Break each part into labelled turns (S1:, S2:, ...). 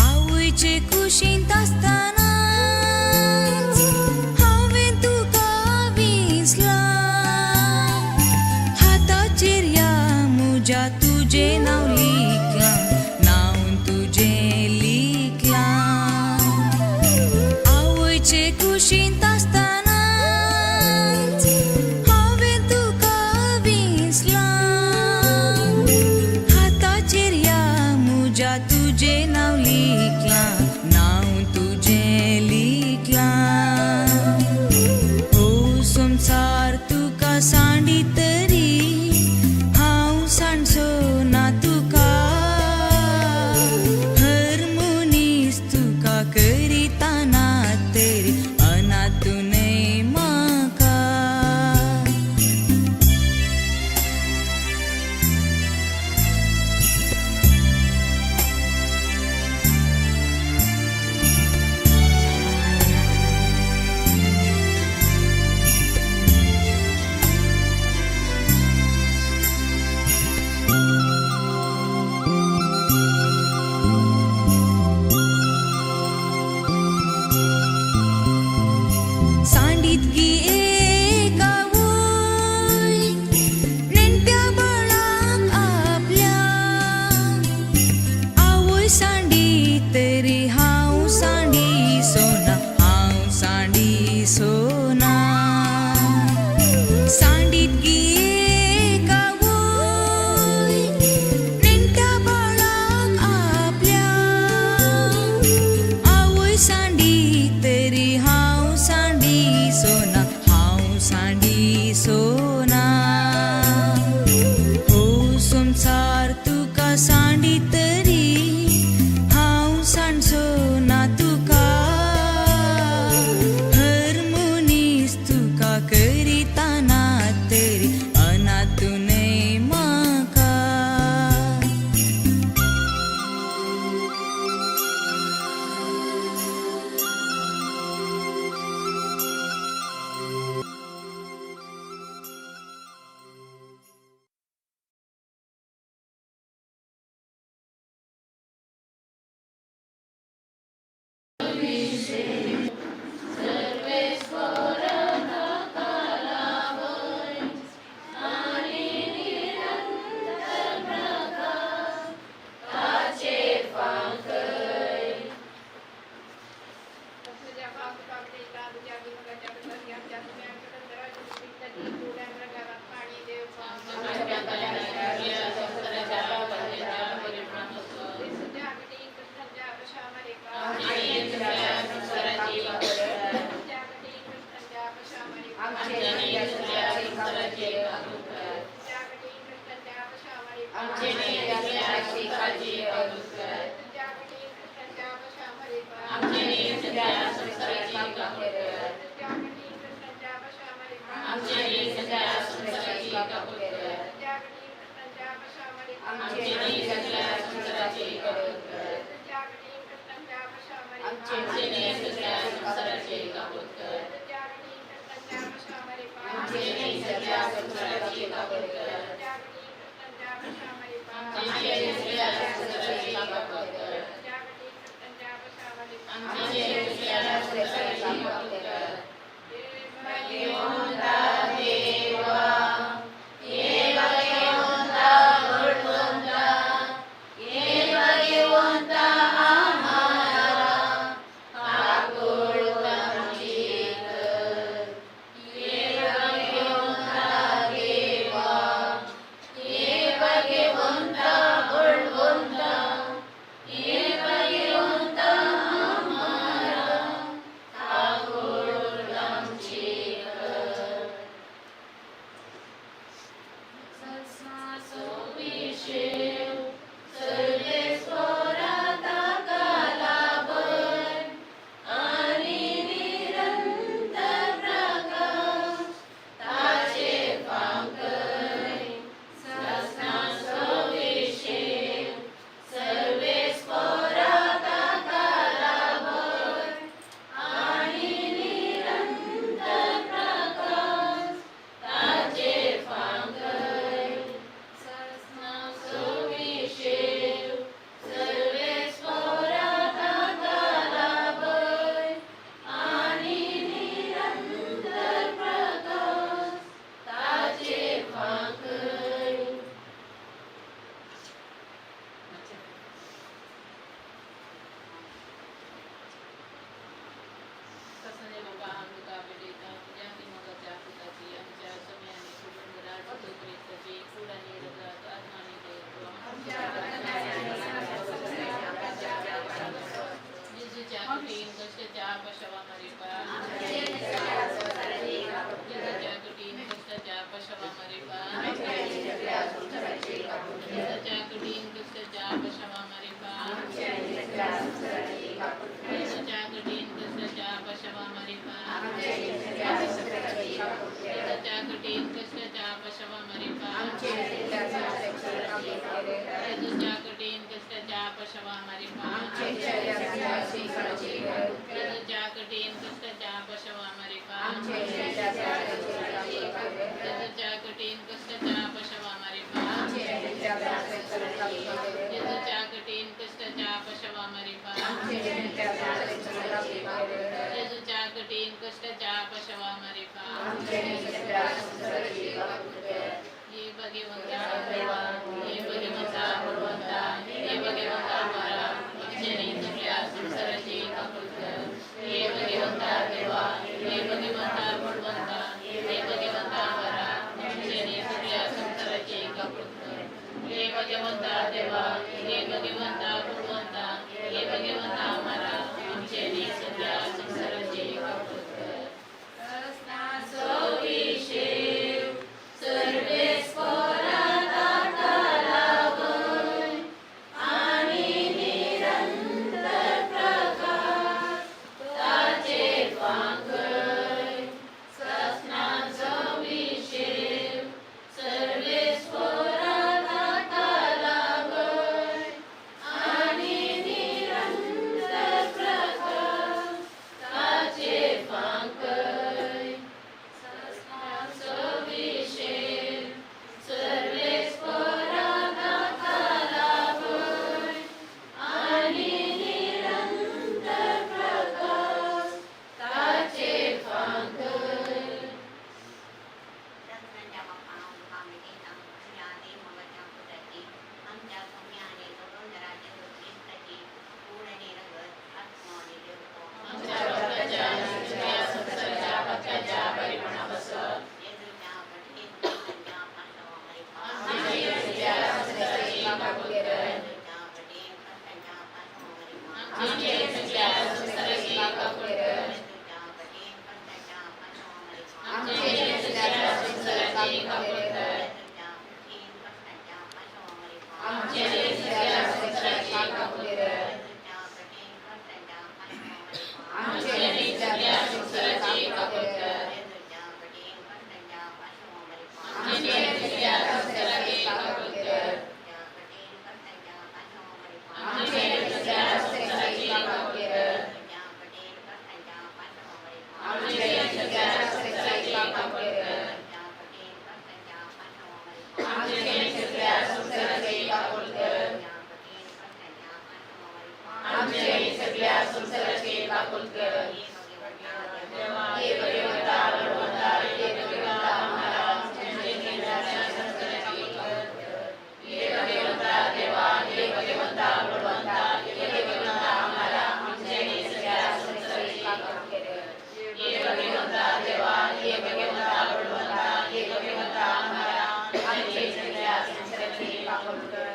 S1: आवयचे कुशींत आसतनाच हांवें तुका विसलां. हाताचेर ह्या म्हज्या तुजें नांव लिखलां, नांव तुजें लिखलां. आवयचे कुशींत आसतनाच हांवें तुका विसलां. हाताचेर ह्या म्हज्या तुजें नांव लिखलां, नांव तुजें लिखलां. हो संवसार तुका सांडी तरी हांव सांडचो ना तुका. हर मनीस तुका करिता ना तरी अनाथ
S2: आमचे सगळ्या संवसाराची काकूत कर.
S3: जेजूच्या कठीण कश्टाच्या पाशवा मारिफा.
S2: आमचे सगळ्या संवसाराची काकूत कर.
S3: जेजूच्या कठीण कश्टाच्या पाशवा मारिफा.
S2: आमचे सगळ्या संवसाराची काकूत कर.
S3: जेजूच्या कठीण कश्टाच्या पाशवा मारिफा.
S2: आमचे सगळ्या संवसाराची काकूत कर.
S3: जेजूच्या कठीण कश्टाच्या पाशवा मारिफा.
S2: आमचे सगळ्या संवसाराची काकूत कर.
S3: हे भगवंता देवा, हे भगवंता बळवंता, हे भगवंता मारा, आमचे सगळ्या संसाराची काकूत कर. हे भगवंता देवा, हे भगवंता बळवंता, हे भगवंता मारा, आमचे सगळ्या संसाराची काकूत कर. हे भगवंता देवा, हे भगवंता बळवंता, हे भगवंता मारा, आमचे सगळ्या संसाराची काकूत कर.
S4: सगळ्यांच्या बाप्पा आम्ही तुझ्या आधी मगाच्या पुत्राची आमच्या स्वामी आणि सगळं ख्रिस्ताची पूर्ण आणि रगत आत्मा आणि देवत्व
S3: आमच्या बापाच्या सगळ्या संसाराच्या पापाच्या परिणामापासून
S4: येशूच्या कठीण कष्टाच्या पार्श्वभूमीवर
S3: आमच्या सगळ्या संसाराची काकूत कर.
S4: येशूच्या कठीण कष्टाच्या पार्श्वभूमीवर
S3: आमच्या सगळ्या संसाराची काकूत कर.
S4: येशूच्या कठीण कष्टाच्या पार्श्वभूमीवर
S3: आमच्या सगळ्या संसाराची काकूत कर.
S4: येशूच्या कठीण कष्टाच्या पार्श्वभूमीवर
S2: आमचे सगळ्या संवसाराची काकूत कर.
S4: येशूच्या कठीण कष्टाच्या पार्श्वभूमीवर
S2: आमचे सगळ्या संवसाराची काकूत कर.
S4: येशूच्या कठीण कष्टाच्या पार्श्वभूमीवर
S3: आमच्या सगळ्या संसाराची काकूत कर.
S2: आमचे सगळ्या संवसाराची काकूत कर.
S3: आमच्या सगळ्या संसाराची काकूत कर.
S2: आमचे सगळ्या संवसाराची काकूत कर.
S3: आमच्या सगळ्या संसाराची काकूत कर.
S2: हे भगवंता बळवंता, हे भगवंता आम्हाला
S3: आमच्या सगळ्या संसाराची काकूत कर. हे भगवंता देवा, हे भगवंता बळवंता, हे भगवंता आम्हाला आमच्या सगळ्या संसाराची काकूत कर. हे भगवंता देवा, हे भगवंता बळवंता, हे भगवंता आम्हाला
S2: आमचे सगळ्या संवसाराची काकूत कर.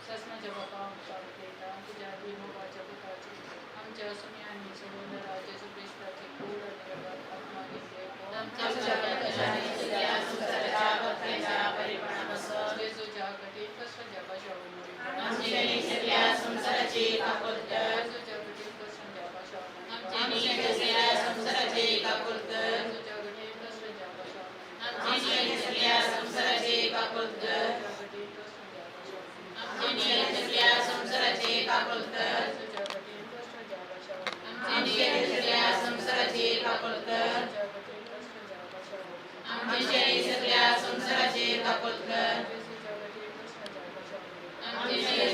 S5: शासनाच्या बापा आमच्या उलयता तुज्या मोगाच्या पुताची आमच्या स्वामी आनी सगळ्या जेजू क्रिस्ताची कूड आनी रगत आत्मा घेतले.
S3: आमच्या सगळ्या संसाराच्या पापाच्या परिणामापासून
S5: जेजूच्या कठीण कश्टाच्या पाशावर
S3: आमच्या सगळ्या संसाराची काकूत कर.
S5: जेजूच्या कठीण कश्टाच्या पाशावर
S3: आमच्या सगळ्या संसाराची काकूत कर.
S5: जेजूच्या कठीण कश्टाच्या पाशावर
S3: आमच्या सगळ्या संसाराची काकूत कर.
S5: कठीण कश्टाच्या पाशावर
S3: आमच्या सगळ्या संसाराची काकूत कर.
S5: जेजूच्या कठीण कश्टाच्या पाशावर
S3: आमच्या सगळ्या संसाराची काकूत कर.
S5: जेजूच्या कठीण कश्टाच्या पाशावर
S3: आमच्या सगळ्या संसाराची काकूत कर.
S5: जेजूच्या कठीण कश्टाच्या पाशावर
S3: आमच्या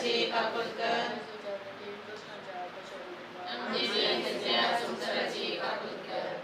S3: संवसाराची काकूट कर.
S5: जेजूच्या कठीण प्रश्नाच्या पार्श्वभूमीवर
S3: आमची सगळ्या संवसाराची काकूट कर.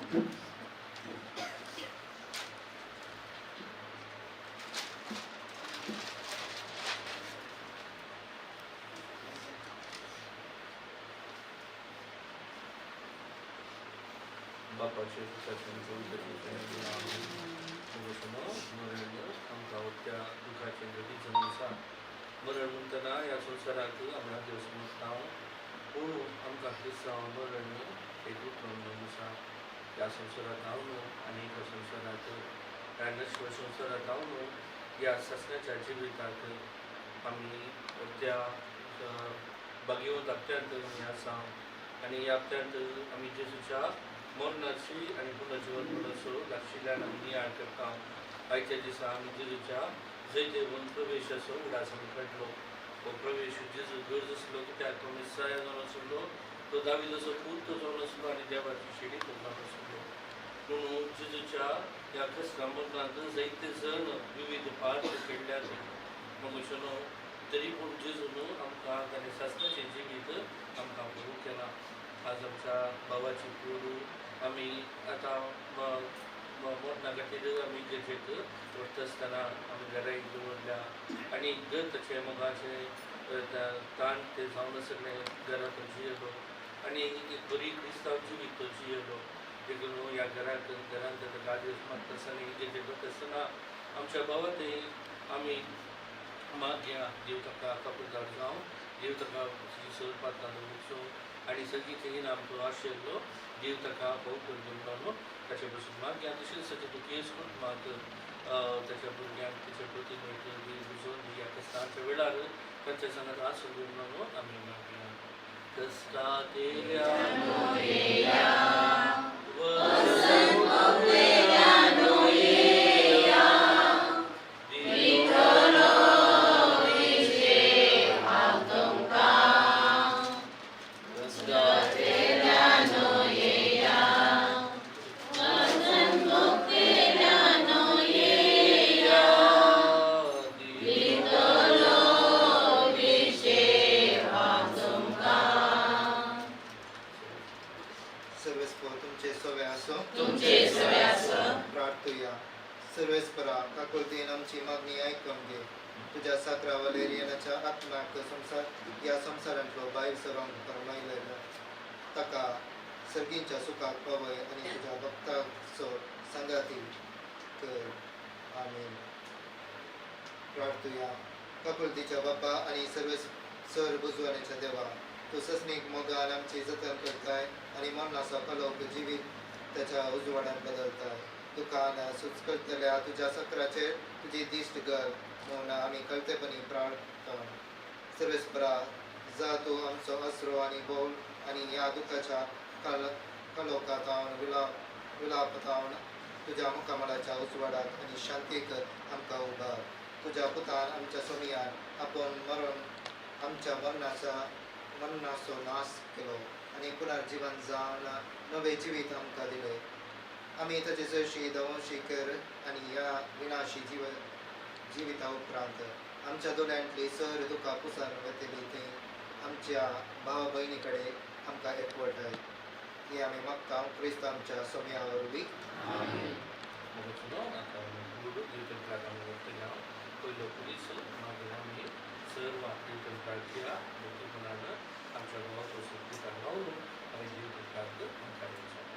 S6: बापाचे पुताचे आनी पवित्र आत्म्याचे नांव. मरण आमकां त्या दुखाचे गती जावन आसा. मरण म्हणटना ह्या संवसाराक आमी देव समजता, पूण आमकां क्रिस्तांव मरण एक उतरून जावन आसा. ह्या संवसारांत हांव न्हू आनी एका संवसारांत, ह्या नश्वर संवसारांत हांव न्हू, ह्या सासण्याच्या जिविताक आमी त्या भाग्यवंत हप्त्यांत आमी आसा. आनी ह्या हप्त्यांत आमी जेजूच्या मरणाची आनी पुनर्जीवन मरणाचो लागशिल्ल्यान आमी नियाळ करता. आयच्या दिसा आमी जेजूच्या जैतेवन प्रवेशाचो उडास आमी काडलो. हो प्रवेश जेजू गरज आसलो, कित्याक तो मेस्साया जावन आसलो, तो दाविदाचो पूत तो जावन आसलो आनी देवाची शेडी तो जावन आसलो. पूण जेजूच्या ह्या क्रिस्तांव मरणांत जायते जण विविध पार्ट खेळ्ळ्यात मगोशनो, तरी पूण जेजून आमकां ताणें सासणाचें जिवीत आमकां पुरू केलां. आज आमच्या बाबाची कूड आमी आतां मरणा खातीर आमी गरजेक व्हरता आसतना आमी घरा दवरल्या आनी घर ताचें मोगाचें ताण तें जावन आसलें. घरा तो जियेलो आनी एक बरी क्रिस्तांव जिवीत तो जियेलो. देखून ह्या घराक घरांत ताका गादयेस मारता आसतना इगर्जेक वता आसतना आमच्या बाबा थंय आमी मागया, देव ताका कापुरदार जावं, देव ताका सर पात्रां दवरचो आनी सगळीं थंय आमचो आशिल्लो देव ताका भोव करून म्हणून ताचे पसून मागया. तशेंच ताचे दुखेस्त कुटुंबाक, ताच्या भुरग्यांक ताच्या प्रतिमेक बुजोवन ह्या क्रिस्तांच्या वेळार तांच्या सांगात आसूं म्हणून आमी मागया. क्रिस्ता तेऱ्या
S7: सर्वेस्पर तुमचे सवे आसो.
S3: तुमचे सवे आसो.
S7: प्रार्थुया. सर्वेस्परा, काकुळतीन आमची मागणी आयकून घे. तुज्या साक्रा वलेरियनाच्या आत्म्याक संवसार ह्या संवसारांतलो भायर सरोंक फर्मायलेलो ताका सर्गींच्या सुखाक पावय आनी तुज्या भक्ताचो सांगाती कर. आमीन. प्रार्थुया. काकुळतीच्या बापा आनी सर्वे सर बुजवण्याच्या देवा, तूं ससनीक मोगान आमची जतन करताय आनी मरणाचो कलोक जिवीत त्याच्या उजवाडान बदलताय. दुकान सुचकरतल्या तुज्या सक्राचेर तुजी दिश्ट घाल म्हणून आमी कळतेपणी प्रार्थना. सर्वेस्परा, जा तूं आमचो आसरो आनी बोल आनी ह्या दुखाच्या कलोकातावन विलापतावन तुज्या मुखामळाच्या उजवाडाक आनी शांतीक आमकां उबार. तुज्या पुतान आमच्या सोमियान आपूण मरण आमच्या मरणाचो नाश केलो आनी पुनर्जीवन जावन नवें जिवीत आमकां दिलें. आमी ताचे सरशी दवंशी कर आनी ह्या विनाशी जिविता उपरांत आमच्या दोळ्यांतली सर दुखां पुसान वतली थंय आमच्या भाव भयणी कडेन आमकां एकवटाय. ही आमी मागता क्रिस्त आमच्या सोम्या वरवीं.
S6: मगोचो आतां दिवचल आमी व्हरतले. पयलो पुलीस, मागीर आमी सर्व दिवचल काडया भक्तीपणान आमच्या भावाचो सुद्दां लावन आमी दिवचल मुखार वचप.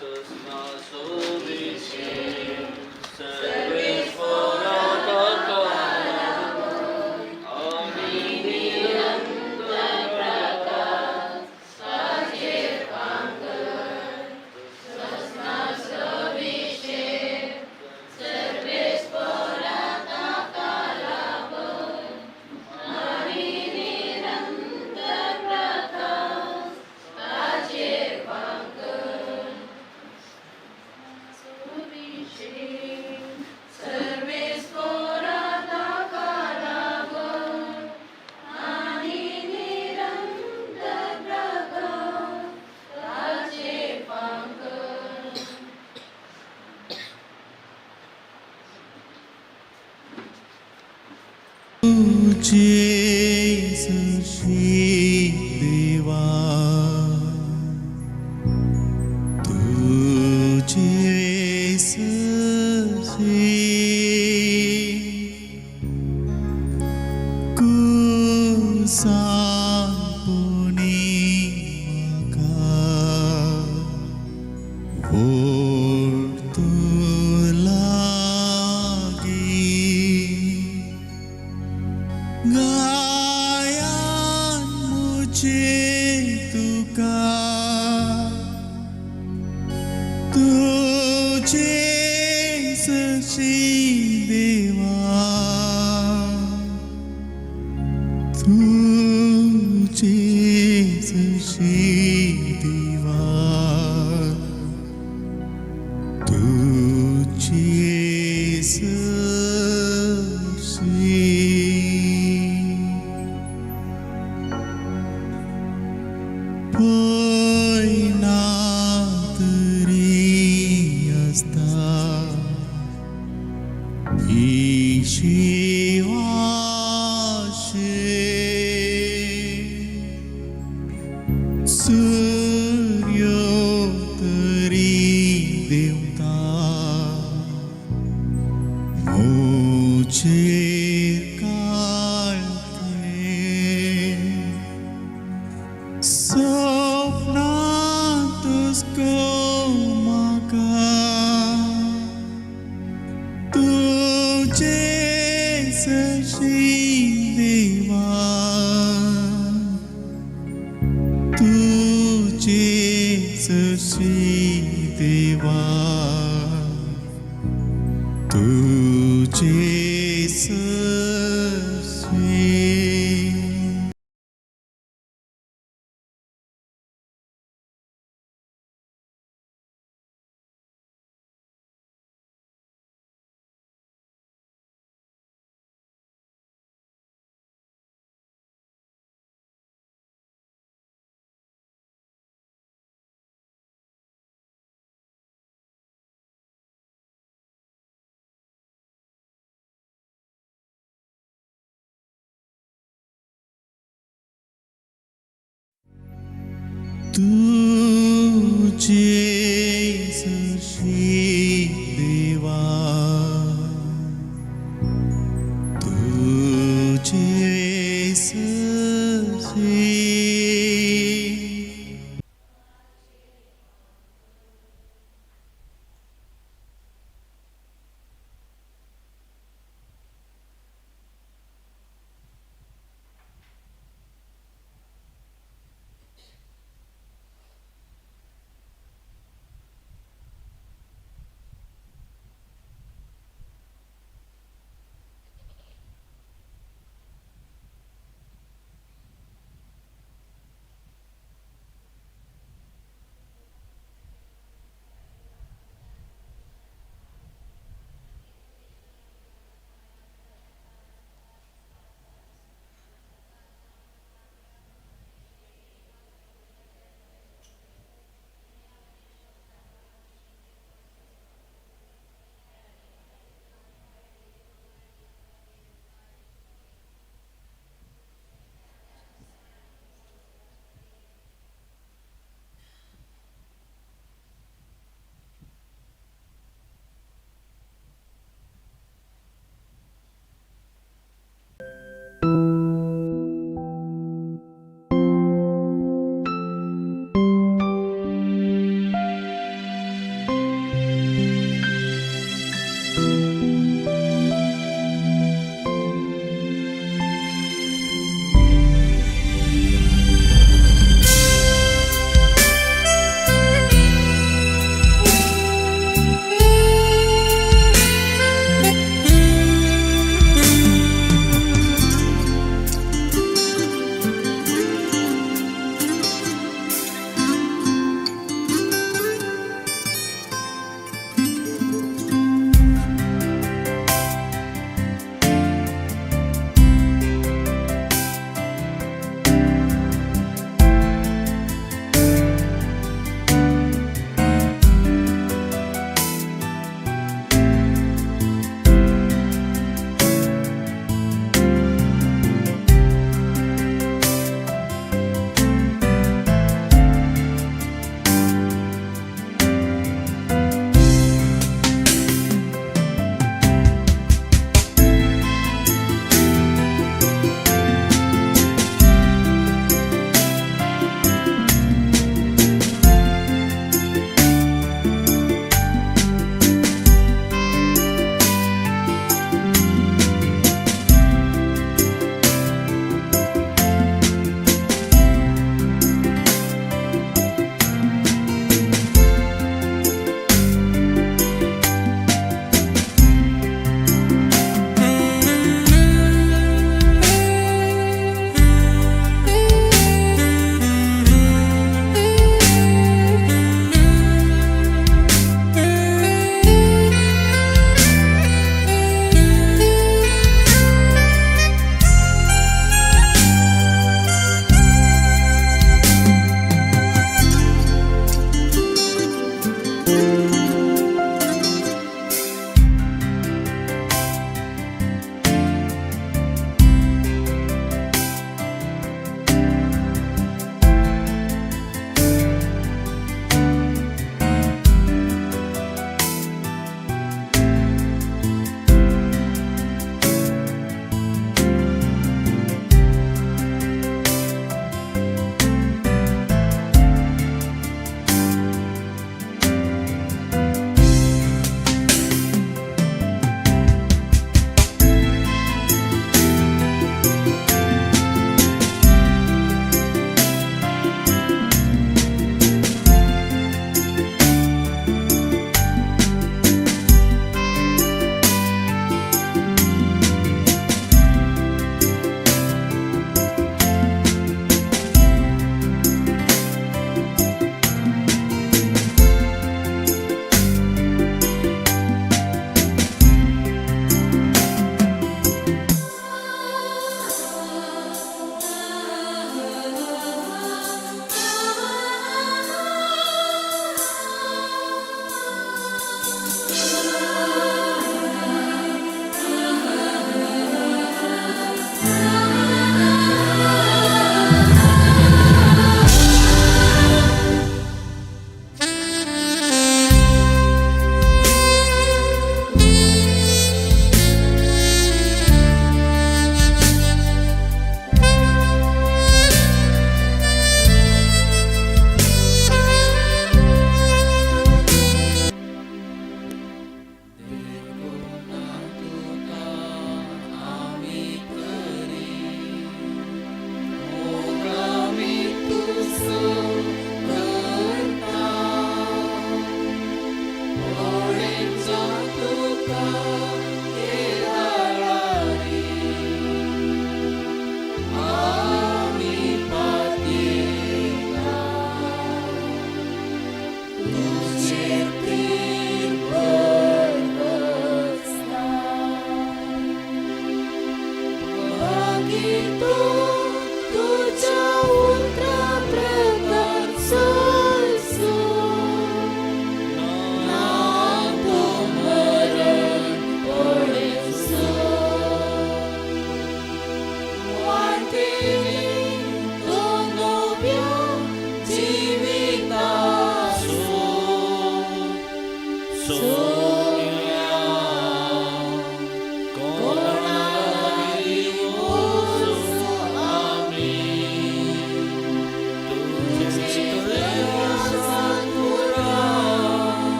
S6: ससना सर्वेस्परा ताका आनी निरंतर
S8: तुझे देवा. सशी देवा तुझे सशी पयना तरी आसता ही शिवाशे सूर्य तरी देवता मोचेर काळखे सपनांतच गो म्हाका तुझे सशी देवा तुझे सशी देवा तुझे सशी तुझे सशी देवा तुझे सशी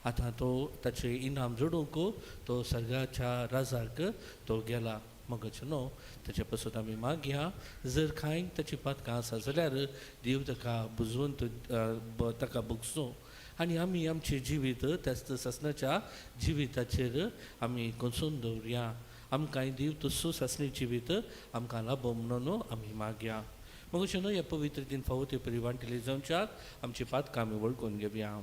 S6: आतां तो ताचें इनाम जोडूंक तो सर्गाच्या राजाक तो गेला. मगच न्हू ताचे पासत आमी मागया जर कांय ताची पातकां आसा जाल्यार देव ताका बुजवून ताका भोगसूं आनी आमी आमचें जिवीत त्याच सासणाच्या जिविताचेर आमी कोसून दवरुया. आमकांय देव तसो सासणी जिवीत आमकां लाबो म्हणून आमी मागया. मगच न्हू ह्या पवित्र दिन फावो ते परी वांटिले जावच्याक आमची पातकां आमी वळखून घेवया.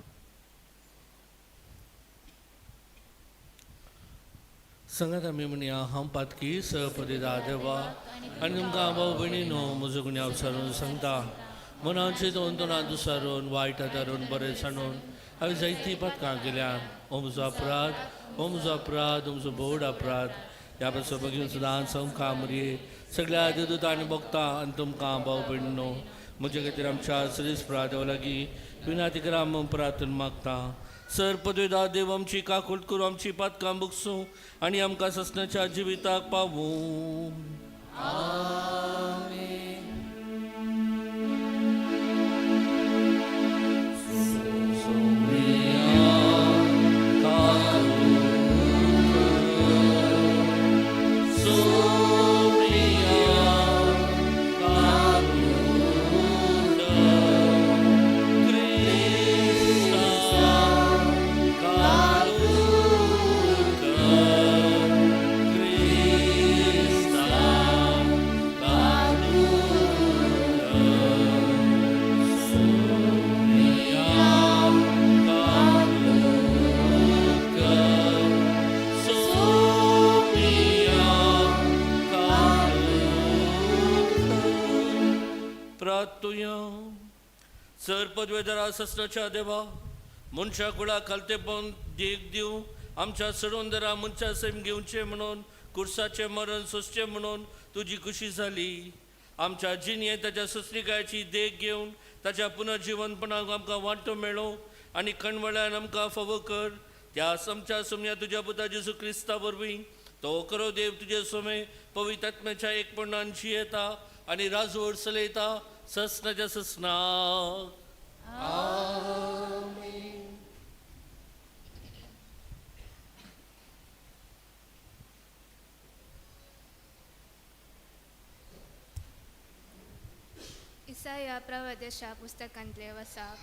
S6: संगात आमी म्हणया, हांव पातकी सपरिदा देवा आनी तुमकां भाव भयणी न्हू म्हजो गुन्यांव सारून सांगता. मनाचे दोन तोंडां दुसारून वायट आदारून बरें सांडून हांवें जायतीं पातकां केल्या. हो म्हजो अपराध, हो म्हजो अपराध, हो म्हजो बोड अपराध. ह्या पासून बगीन सुद्दां संकां मरये सगळ्या देवदूत आनी भोगता आनी तुमकां भाव भयणी न्हू म्हजे खातीर आमच्या सरीस देवा लागीं विनाती करा म्हूण प्रार्थना मागता. सर पदवेदा देव आमची काकूट करूं, आमची पातकां भोगसूं आनी आमकां ससनाच्या जिविताक पावूं. सर पदवेदारा ससनाच्या देवा मनशा कुळा खालतेपण देख दिवं आमच्या सडोंदरा मनशा सैम घेवचें म्हणून कुर्साचें मरण सोंसचें म्हणून तुजी खुशी जाली. आमच्या जिणेंत ताच्या सोंसणिकायेची देख घेवन ताच्या पुनर्जिवनपणाक आमकां वांटो मेळो आनी कणवळ्यान आमकां फावो कर. त्या आमच्या सोम्या तुज्या पुता जेजू क्रिस्ता वरवीं तो करो देव तुजे सोमे पवित्र आत्म्याच्या एकपणान जियेता आनी राजवट चलयता ससनाच्या ससनाक.
S9: इसाया प्रवदेशा पुस्तकांतले वसाप.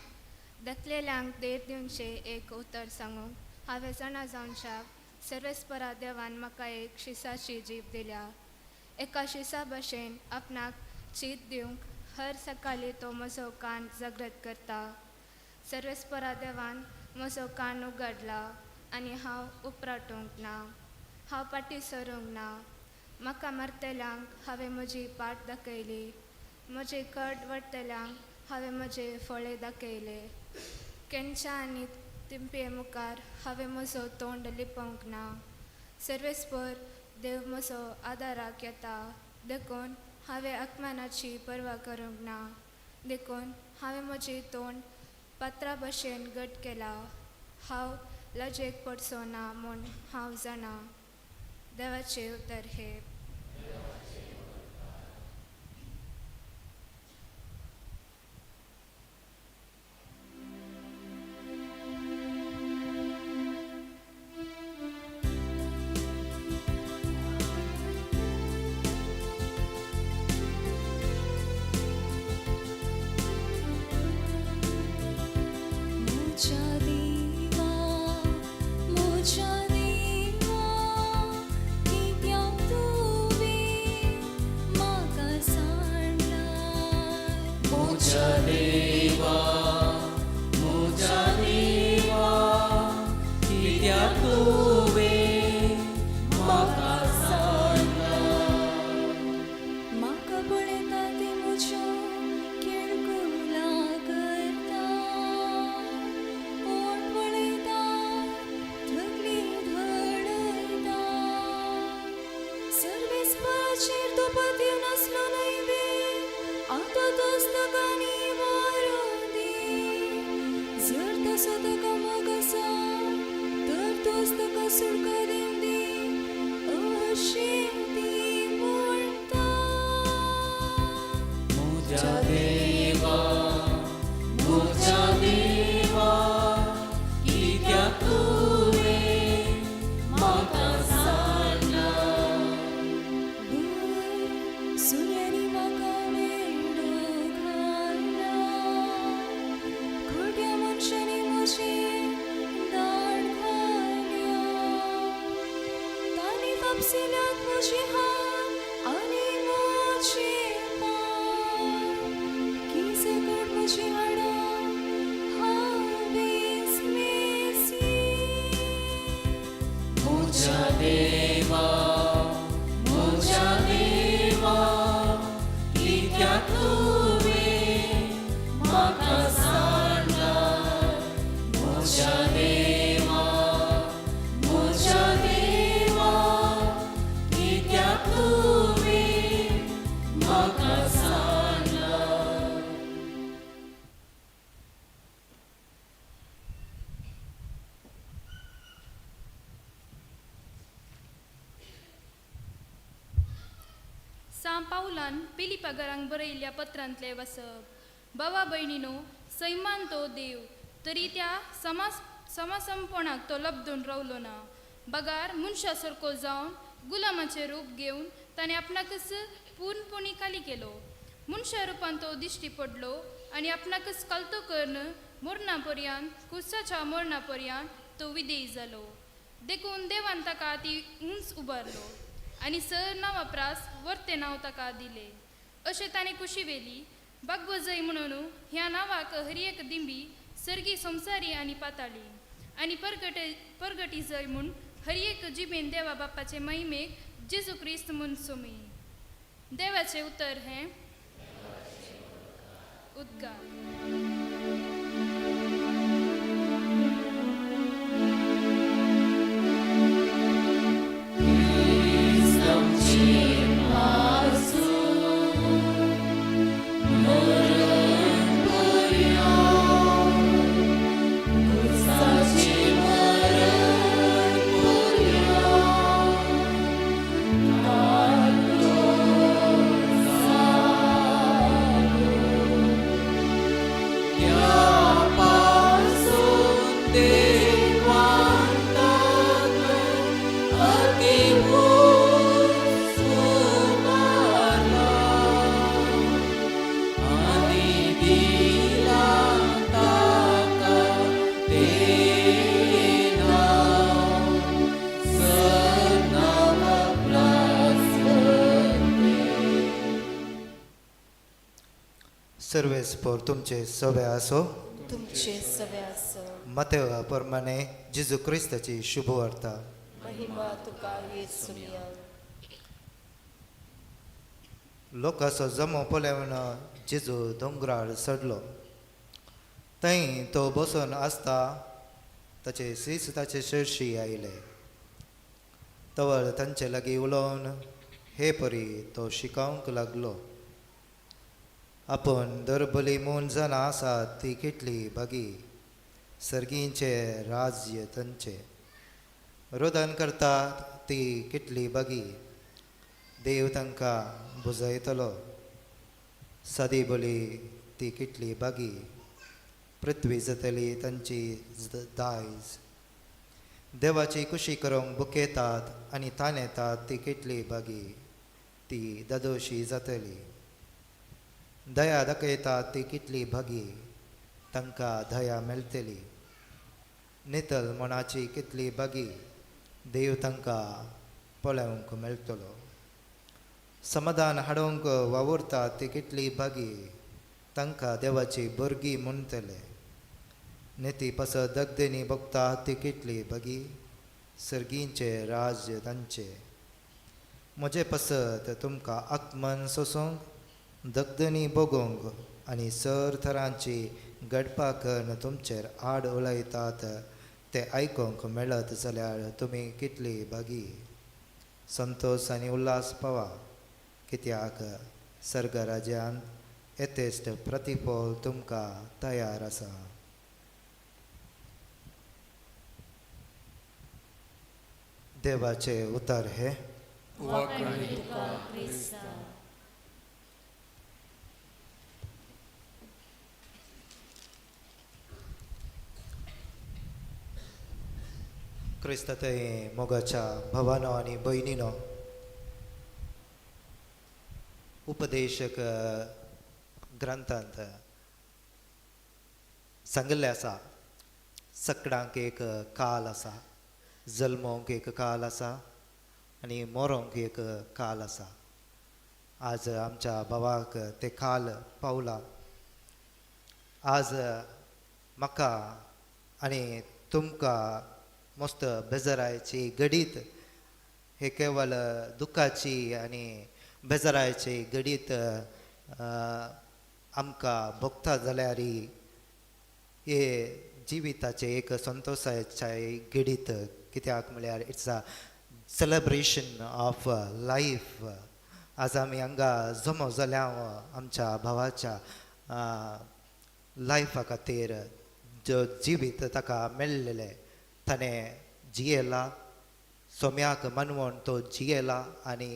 S9: दखलेल्यांक देर दिवचें एक उतर सांगूंक हांवें जाणा जावच्याक सर्वेस्परा देवान म्हाका एक शिसाची जीब दिल्या. एका शिसा भशेन आपणाक चीत दिवंक हर सकाळी तो म्हजो कान जागृत करता. सर्वेस्परा देवान म्हजो कान उगडला आनी हांव उपराटूंक ना, हांव फाटीं सरूंक ना. म्हाका मारतल्यांक हांवें म्हजी पाट दाखयली, म्हजे कड वडटल्यांक हांवें म्हजे फळे दाखयले. केंच्या आनी तिंपये मुखार हांवें म्हजो तोंड लिपोवंक ना. सर्वेस्पर देव म्हजो आदाराक येता देखून हांवें अपमानाची पर्वा करूंक ना. देखून हांवें म्हजें तोंड पात्रा भशेन घट केलां. हांव लजेक पडचो ना म्हूण हांव जाणा. देवाचें उतर हें.
S1: मुझ्या देवा कित्याक तुवें म्हाका सांडला.
S3: म्हज्या देवा, म्हज्या देवा, कित्याक तुवें म्हाका सांडला.
S1: म्हाका पळयता ती म्हज्यो किळकुलां करता. कोण पळयता तकली धडयता. सर्वेस्पराचेर तो पतयो नासलो न्हय वे, आतां तोच ताका निवारो दी. जर तसो ताका मोग आसा तर तोच ताका सुटका दिवं दी अशें ती म्हणटा.
S3: म्हज्या देवा, म्हज्या देवा, कित्याक
S1: बसल्यात म्हजे हात आनी म्हजे पांय की सकट म्हजी हाडां हावेस मेसी.
S3: म्हज्या देवा, म्हज्या देवा, कित्याक तुवें म्हाका सांडलां? म्हज्या देवा, म्हज्या देवा, कित्याक तुवें म्हाका सांडलां?
S10: सां पावलान पिलिपागरांक बरयल्ल्या पत्रांतलें वाचप. बाबा भयणीनो, सैमान तो देव तरी त्या समाज समासमपणाक तो लब्दून रावलो ना, बगार मनशा सारको जावन गुलामाचें रूप घेवन ताणें आपणाकच पूर्णपणी खाली केलो. मनशा रुपान तो दिश्टी पडलो आनी आपणाकच कलतो करून मरणा पर्यंत, कुसाच्या मरणा पर्यंत तो विदेयी जालो. देखून देवान ताका ती उंच उबारलो आनी सर नांवा प्रास वर्तें नांव ताका दिलें. अशें ताणें कुशी व्हेली बागवजय म्हणून ह्या नांवाक हर एक दिंबी सर्गी, संवसारी आनी पाताळी, आनी परगटी जय म्हूण हर एक जिबेन देवा बापाचे महिमेक जेजू क्रिस्त म्हूण सोमी. देवाचें उतर हें. उद्गार.
S7: सर्वेस्पोर तुमचे सवे आसो.
S11: तुमचे सवे आसो.
S7: मतेवा प्रमाणे जेजू क्रिस्ताची शुभवार्ता.
S11: महिमा तुका येसुया.
S7: लोकांचो जमो पळोवन जेजू दोंगरार चडलो. थंय तो बसून आसता ताचे शीस ताचे शेर्शी आयले. तवळ तांचे लागीं उलोवन हे परी तो शिकोवंक लागलो. आपूण दरबली म्हूण जाणां आसात ती कितली भागी, सर्गींचें राज्य तांचें. रोदन करतात ती कितली भागी, देव तांकां बुजयतलो. सादी बोली ती कितली भागी, पृथ्वी जातली तांची दायज. देवाची कुशी करूंक बुकेतात आनी ताणेतात ती कितली भागी, ती दादोशी जातली. दया दाखयतात ती कितली भागी, तांकां दया मेळटली. नितल मनाची कितली भागी, देव तांकां पळोवंक मेळटलो. समाधान हाडूंक वावुरतात ती कितली भागी, तांकां देवाची भुरगीं म्हणटले. निती पासत दगदेनी भोगता ती कितली भागी, सर्गींचें राज्य तांचें. म्हजे पासत तुमकां आत्मन सोसूंक, दगदनी भोगूंक आनी सर थरांची घडपा करून तुमचेर आड उलयतात ते आयकूंक मेळत जाल्यार तुमी कितली भागी. संतोश आनी उल्हास पावा, कित्याक सर्गराज्यांत येतेश्ट प्रतिफळ तुमकां तयार आसा. देवाचें उतर हें.
S11: वाखाण तुका क्रिस्ता.
S7: क्रिस्तातय मोगाच्या भावानो आनी भयणीनो, उपदेशक ग्रंथांत सांगिल्लें आसा, सकडांक एक काल आसा, जल्मोंक एक काल आसा, आनी मरोंक एक काल आसा. आज आमच्या भावाक ते काल पावला. आज म्हाका आनी तुमकां मस्त बेजारायची घडीत, हे केवल दुख्खाची आनी बेजारायची घडीत आमकां भोगता जाल्यार हे जिविताचें एक संतोशाचें घडीत. कित्याक म्हळ्यार it's a celebration of life. आज आमी हांगा जमो जाल्या आमच्या भावाच्या लायफा खातीर, जो जिवीत ताका मेळ्ळेलें ताणें जियेला, सोम्याक मनवण तो जियेला आनी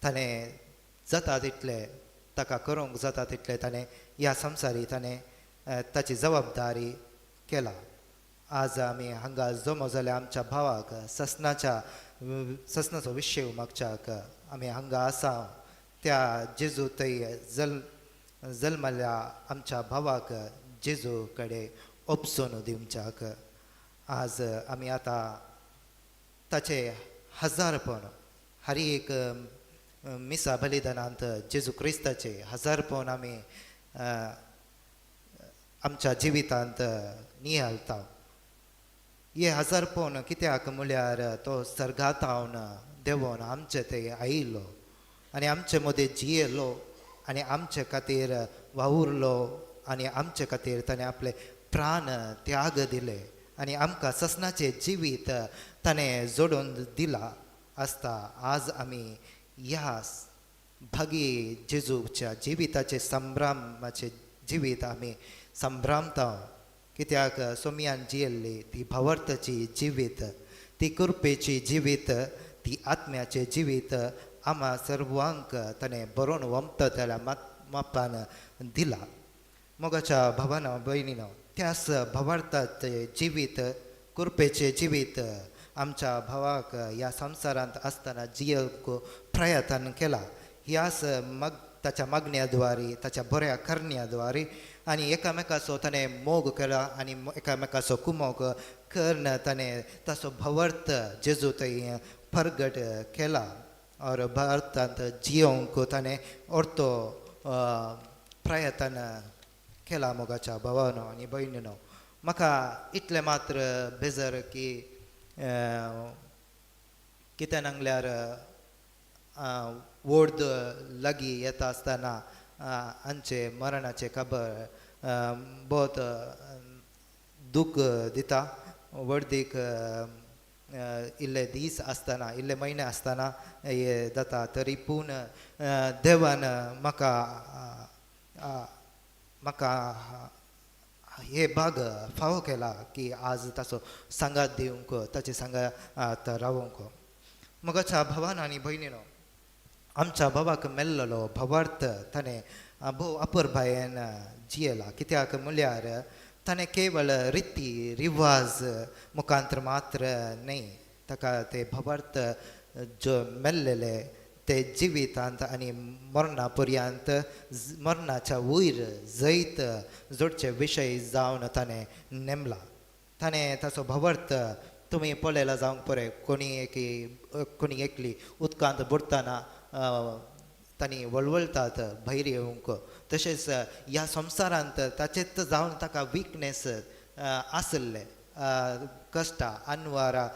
S7: ताणें जाता तितलें ताका करूंक जाता तितलें ताणें ह्या संवसारी ताणें ताची जबाबदारी केला. आज आमी हांगा जमो जाल्या आमच्या भावाक ससनाच्या ससनाचो विशय मागच्याक आमी हांगा आसा. त्या जेजू थंय जल्मल्या आमच्या भावाक जेजू कडेन ओपसून दिवच्याक आज आमी आतां ताचे हजारपण हर एक मिसा बलिदानांत जेजू क्रिस्ताचे हजारपण आमी आमच्या जिवितांत नियाळता. हे हजारपण कित्याक म्हळ्यार तो सर्गातावन देंवोन आमचे ते आयिल्लो आनी आमचे मदें जियेलो आनी आमचे खातीर वावुरलो आनी आमचे खातीर ताणें आपले प्राण त्याग दिले आनी आमकां ससनाचें जिवीत ताणें जोडून दिलां आसता. आज आमी ह्या भागी जेजूच्या जिविताचे संभ्रमाचें जिवीत आमी संभ्रमता. कित्याक सोमयान जियेल्ली ती भावार्थाची जिवीत, ती कृपेची जिवीत, ती आत्म्याचें जिवीत आमा सर्वांक ताणें बरोवन वमता जाल्यार मापान दिला. मोगाच्या भावानो भयणीनो, त्याच भावार्थाचें जिवीत, कृपेचें जिवीत आमच्या भावाक ह्या संवसारांत आसतना जियेवंक प्रयत्न केला. ह्याच ताच्या मागण्या द्वारे, ताच्या बऱ्या करण्या द्वारे आनी एकामेकाचो ताणें मोग केला आनी एकामेकाचो कुमोग करून ताणें ताचो भावार्थ जेजू थंय परगट केला और भारतांत जियोवंक ताणें अर्तो प्रयत्न केला. मोगाच्या भावानो आनी भयणीनो, म्हाका इतलें मात्र बेजार की कितें सांगल्यार वोर्द लागीं येता आसतना आमचे मरणाचें खबर बहुत दूख दिता. वर्दीक इल्ले दीस आसतना, इल्ले म्हयने आसतना हें जाता, तरी पूण देवान म्हाका म्हाका हे भाग फावो केला की आज ताचो सांगात दिवंक, ताचे सांगात रावोंक. मोगाच्या भावान आनी भयणीनो, आमच्या भावाक मेल्लेलो भावार्थ ताणें भोव अपुरबायेन जियेला. कित्याक म्हळ्यार ताणें केवळ रिती रिवाज मुखांतर मात्र न्हय, ताका ते भावार्थ जो मेल्लेले ते जिवितांत आनी मरणा पर्यंत मरणाच्या वयर जैत जोडचे विशय जावन ताणें नेमला. ताणें ताचो भावार्थ तुमी पळयला जावंक पळय, कोणी एकी कोणी एकली उदकांत बुडटना तांणी वळवळतात भायर येवंक, तशेंच ह्या संवसारांत ताचेच जावन ताका विकनेस आसले, कश्टां अनवारां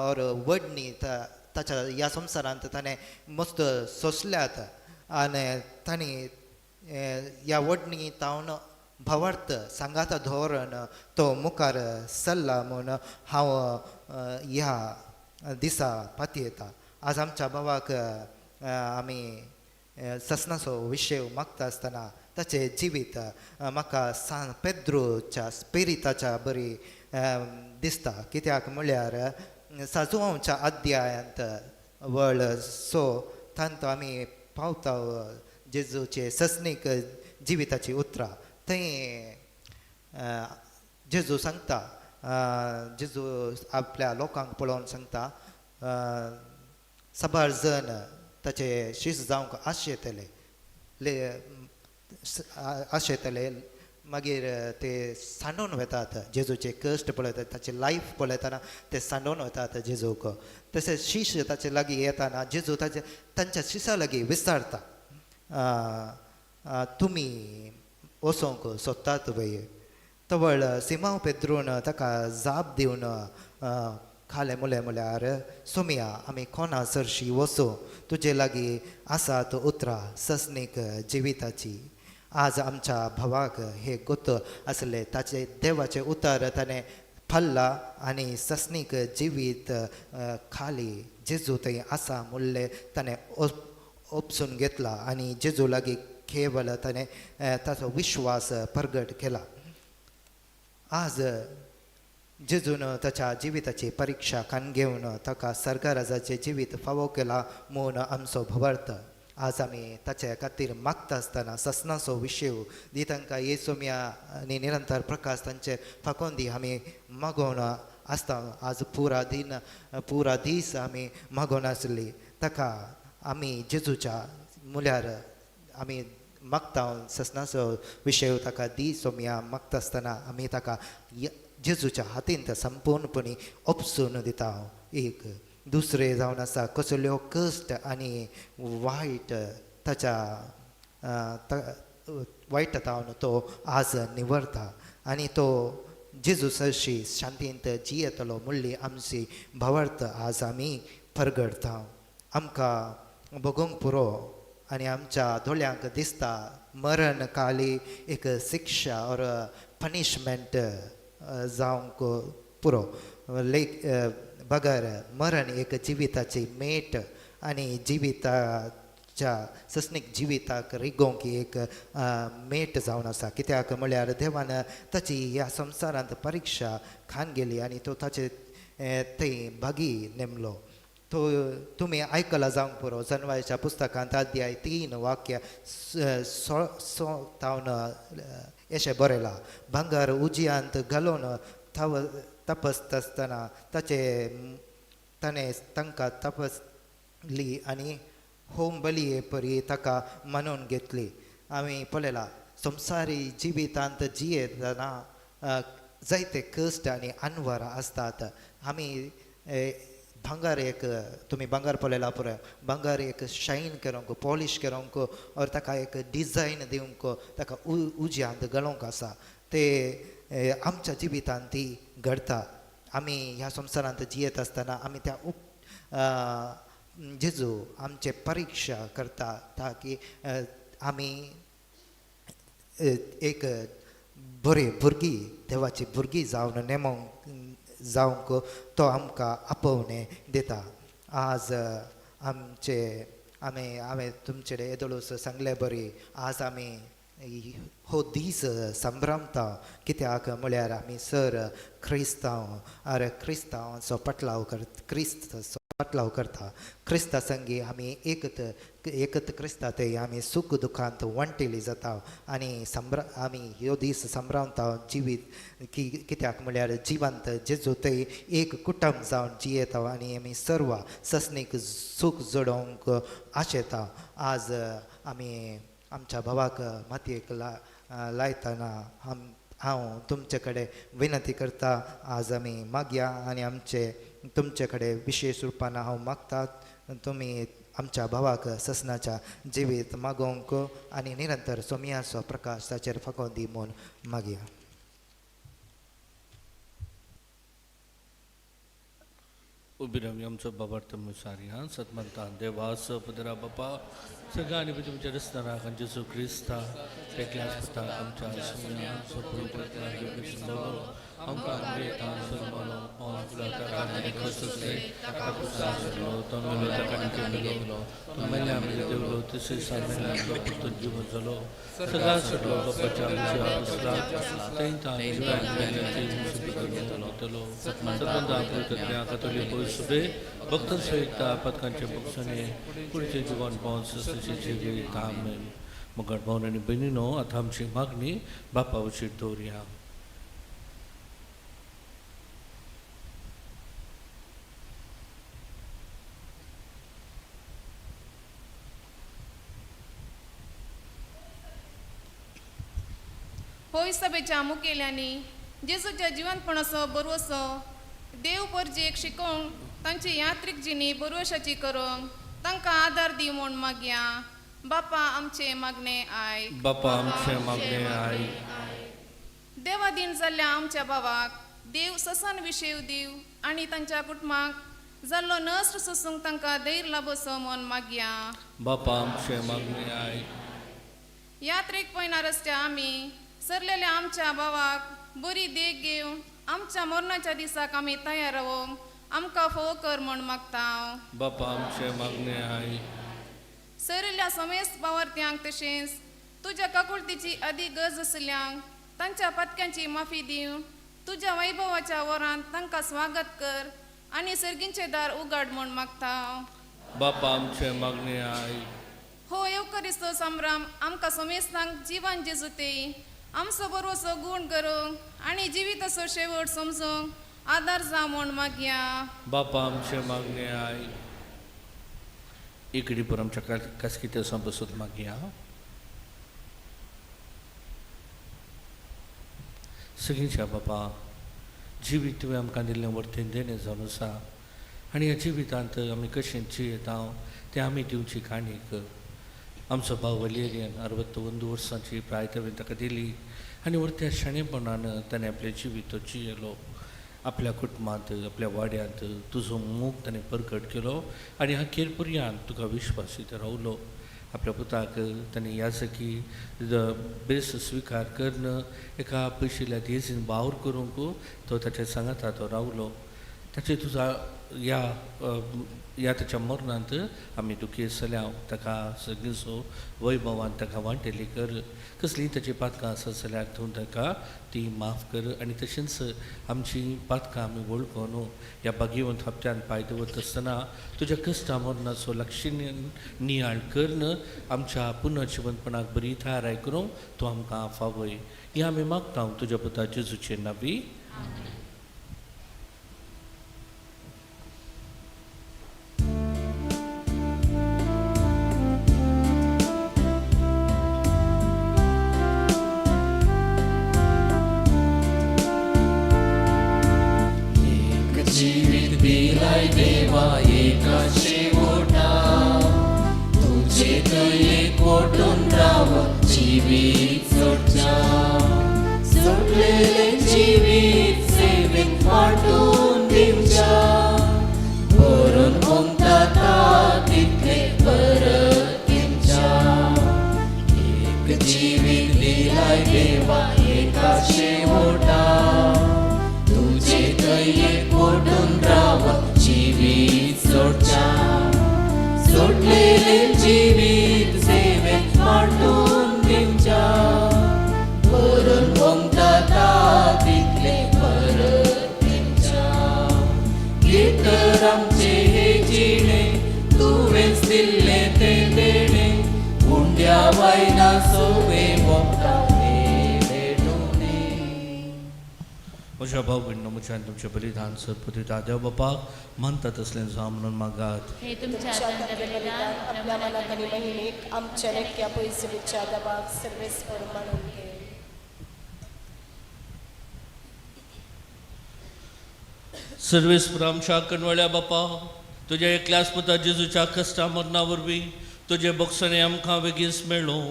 S7: ओर वडणी ताच्या ह्या संवसारांत ताणें मस्त सोंसल्यात आनी तांणी ह्या वडणी तावन भावार्थ सांगाता धोरण तो मुखार सरला म्हूण हांव ह्या दिसा पातयेता. आज आमच्या भावाक आमी ससनाचो विशय मागता आसतना ताचें जिवीत म्हाका सान पेद्रोच्या स्पिरिताच्या बरी दिसता. कित्याक म्हळ्यार साजुवांच्या अध्यायांत वळ सो तांतू आमी पावता जेजूचे ससनीक जिविताची उतरां. थंय जेजू सांगता, जेजू आपल्या लोकांक पळोवन सांगता, साबार जण ताचे शीस जावंक आशेतले आशेतले, मागीर ते सांडून वतात जेजूचे कश्ट पळयतात, ताचे लायफ पळयतना ते सांडून वतात जेजूक. तशेंच शिश्य ताचे लागीं येताना जेजू ताचे तांच्या शिसा लागीं विचारता, तुमी वचोंक सोदतात वय? तवळ सिमांव पेद्रून ताका जाप दिवन खालें मुलें म्हळ्यार, सोमया आमी कोणा सरशी वचूं? तुजे लागीं आसात उतरां ससनीक जिविताची. आज आमच्या भावाक हे गोत आसले, ताचे देवाचें उतर ताणें फल्ला आनी ससनीक जिवीत खाली जेजू थंय आसा म्हणलें ताणें ओपसून घेतला आनी जेजू लागीं केवल ताणें ताचो विश्वास प्रगट केला. आज जेजून ताच्या जिविताची परिक्षा खान घेवन ताका सरकाराचें जिवीत फावो केला म्हूण आमचो भवार्थ. आज आमी ताचे खातीर मागता आसतना ससनाचो विशय दी तांकां येसोम्या आनी निरंतर प्रकाश तांचेर फाकोवन दी आमी मागोवन आसता. आज पुरा दिन पुरा दीस आमी मागोवन आसली ताका आमी जेजूच्या मुल्यार आमी मागता ससनाचो विशय ताका दी सोम्या मागता आसतना आमी ताका जेजूच्या हातीन संपूर्णपणी ओपसून दिता. एक दुसरें जावन आसा कसल्यो कश्ट आनी वायट ताच्या वायट जावन तो आज निवरता आनी तो जेजू सरशी शांतींत जियेतलो म्हणली आमची भावार्थ आज आमी परगडता. आमकां भोगोंक पुरो आनी आमच्या दोळ्यांक दिसता मरण काली एक शिक्षा ऑर पनिशमेंट जावंक पुरो लेख बगर मरण एक जिविताची मेट आनी जिविताच्या ससनीक जिविताक रिगोवंक एक मेट जावन आसा. कित्याक म्हळ्यार देवान ताची ह्या संवसारांत परिक्षा खान गेली आनी तो ताचे थंय भागी नेमलो. तो तुमी आयकला जावंक पुरो जनवायच्या पुस्तकांत अध्याय 3 वाक्य 6 अशें बरयलां, भांगर उजयांत घालून तपासता आसतना ताचे ताणें तांकां तपासली आनी होम बळये परी ताका मानून घेतली. आमी पळयला संवसारी जिवितांत जियेतना जायते कश्ट आनी अनवर आसतात. आमी भांगर एक तुमी भांगर पळयला पुरो, भांगर एक शायन करूंक पॉलिश करूंक ऑर ताका एक डिजायन दिवंक ताका उज्यांत घालूंक आसा. ते आमच्या जिवितांत ती घडता. आमी ह्या संवसारांत जियेत आसतना आमी त्या जेजू आमचे परिक्षा करता ताकी आमी एक बरी भुरगीं देवाची भुरगीं जावन नेमोंक जावंक तो आमकां आपोवणें दिता. आज आमचे आमी हांवें तुमचे येदोळूच सांगले बरी आज आमी हो दीस संभ्रमता कित्याक म्हळ्यार आमी सर क्रिस्तांव आरे क्रिस्तांवांचो पटलाव करता, क्रिस्ताचो पटलाव करता. क्रिस्ता संगी आमी एकत एकत क्रिस्ता ते आमी सुख दुखांत वांटेली जाता आनी आमी ह्यो दीस संभ्रमता जिवीत की कित्याक म्हळ्यार जिवंत जेजू ते एक कुटुंब जावन जियेता आनी आमी सर्व ससनीक सूख जोडोवंक आशेता. आज आमी आमच्या भावाक मातयेक लायतना हांव तुमचे कडेन विनंती करता. आज आमी मागया आनी आमचे तुमचे कडेन विशेश रुपान हांव मागता तुमी आमच्या भावाक ससनाच्या जिवीत मागोवंक आनी निरंतर सोमयाचो प्रकाश ताचेर फाकोवन दी म्हूण मागया.
S6: उबी रावया आमचो बाबार्थ मुसारी हा सतमंतान देवा पदरा बापा सगळ्यांनी तुमच्या रस्त्याक आनी जेजू क्रिस्ता तेकल्या आसता आमच्या आमकां जीवन जालो सगळ्या सगळो बापाच्या आसला भक्त सहित पदकांच्या बक्षाने पुढचे जीवन पावन सस्तेचे जिवीत आमेन. मगर भावन आनी भयणीनो आतां आमची मागणी बापा वशीर दवरया.
S12: होय सभेच्या मुखेल्यांनी जेजूच्या जिवनपणाचो बरवसो देव परजेक शिकोवंक तांची यात्रीक जिणी बरवशाची करूंक तांकां आदार दी म्हूण मागया. बापा आमचे मागणे आयक.
S6: बापा आमचे मागणे आयक.
S12: देवादीन जाल्ल्या आमच्या भावाक देव ससन विशेव दिव आनी तांच्या कुटुंबाक जाल्लो नश्ट सोसूंक तांकां धैर्य लाबोसो म्हूण मागया.
S6: बापा आमचे मागणे आयक.
S12: यात्रेक पयना रस्त्या आमी सरलेल्या आमच्या भावाक बरी देख घेवन आमच्या मरणाच्या दिसाक आमी तयार रावोंक आमकां फोव कर म्हूण मागता.
S6: बापा आमचे मागणे आयक.
S12: सरिल्ल्या समेस्त बावरत्यांक तशेंच तुज्या काकुळतीची अदी गरज आशिल्ल्यांक तांच्या पत्क्यांची माफी दिवन तुज्या वैभवाच्या वरांत तांकां स्वागत कर आनी सर्गींचे दार उगाड म्हूण मागता.
S6: बापा आमचे मागणे आयक.
S12: हो येवकरिस्तो संभ्रम आमकां समेस्तांक जिवन जेजुते आमचो बरोसो गूण करूंक आनी जिविताचो शेवट समजूंक आदार जावं म्हूण मागया.
S6: बापा आमचे मागणे आयक. इकडे पर आमच्या कास्किते बसत मागया. सगळींच्या बापा जिवीत तुवें आमकां दिल्लें वर्तेन देणें जावन आसा आनी ह्या जिवितांत आमी कशें जियेता तें आमी दिवची काणीक. आमचो भाव वलेरियन 61 वर्सांची प्राय तुवें ताका दिली आनी वरत्या शाणेपणान ताणें आपलें जिवीत जियेलो. आपल्या कुटुंबांत आपल्या वाड्यांत तुजो मोग ताणें परगट केलो आनी अखेर पर्यंत तुका विश्वासीत रावलो. आपल्या पुताक ताणें याजकी बेस स्विकार करून एका पयशिल्ल्या देजीन वावर करूंक तो ताच्या सांगाता तो रावलो. ताचे तुजा ह्या ह्या ताच्या मरणांत आमी दुखी आसल्या ताका सगळींचो वैभवान ताका वांटेली कर. कसलीं ताची पातकां आसत जाल्यार तूं ताका ती माफ कर आनी तशेंच आमची पातकां आमी वळखून ह्या भाग्यवंत हप्त्यान पांय दवरता आसतना तुज्या कश्टा मरणाचो लक्षणीय नियाळ करून आमच्या पुनर्जिवंतपणाक बरी थाराय करूंक तूं आमकां फावय. हें आमी मागता तुज्या पुता जेजूचे नांवी. म्हज्या भाव भयणींनो म्हज्यान तुमचें बलिदान सरपती देव बापाक मानता तसलें जावं म्हणून मागात.
S3: हे तुमच्या बलिदान
S11: आपल्या मनाक आनी महिमेक आमच्या लेख्या पयसुच्या दबाक सर्वेस्पर मानून घे.
S6: सर्वेस्पर आमच्या कणवळ्या बापा तुज्या एकल्याच पुता जेजूच्या कश्टा मरणा वरवीं तुजें बक्षणें आमकां बेगीन मेळूं.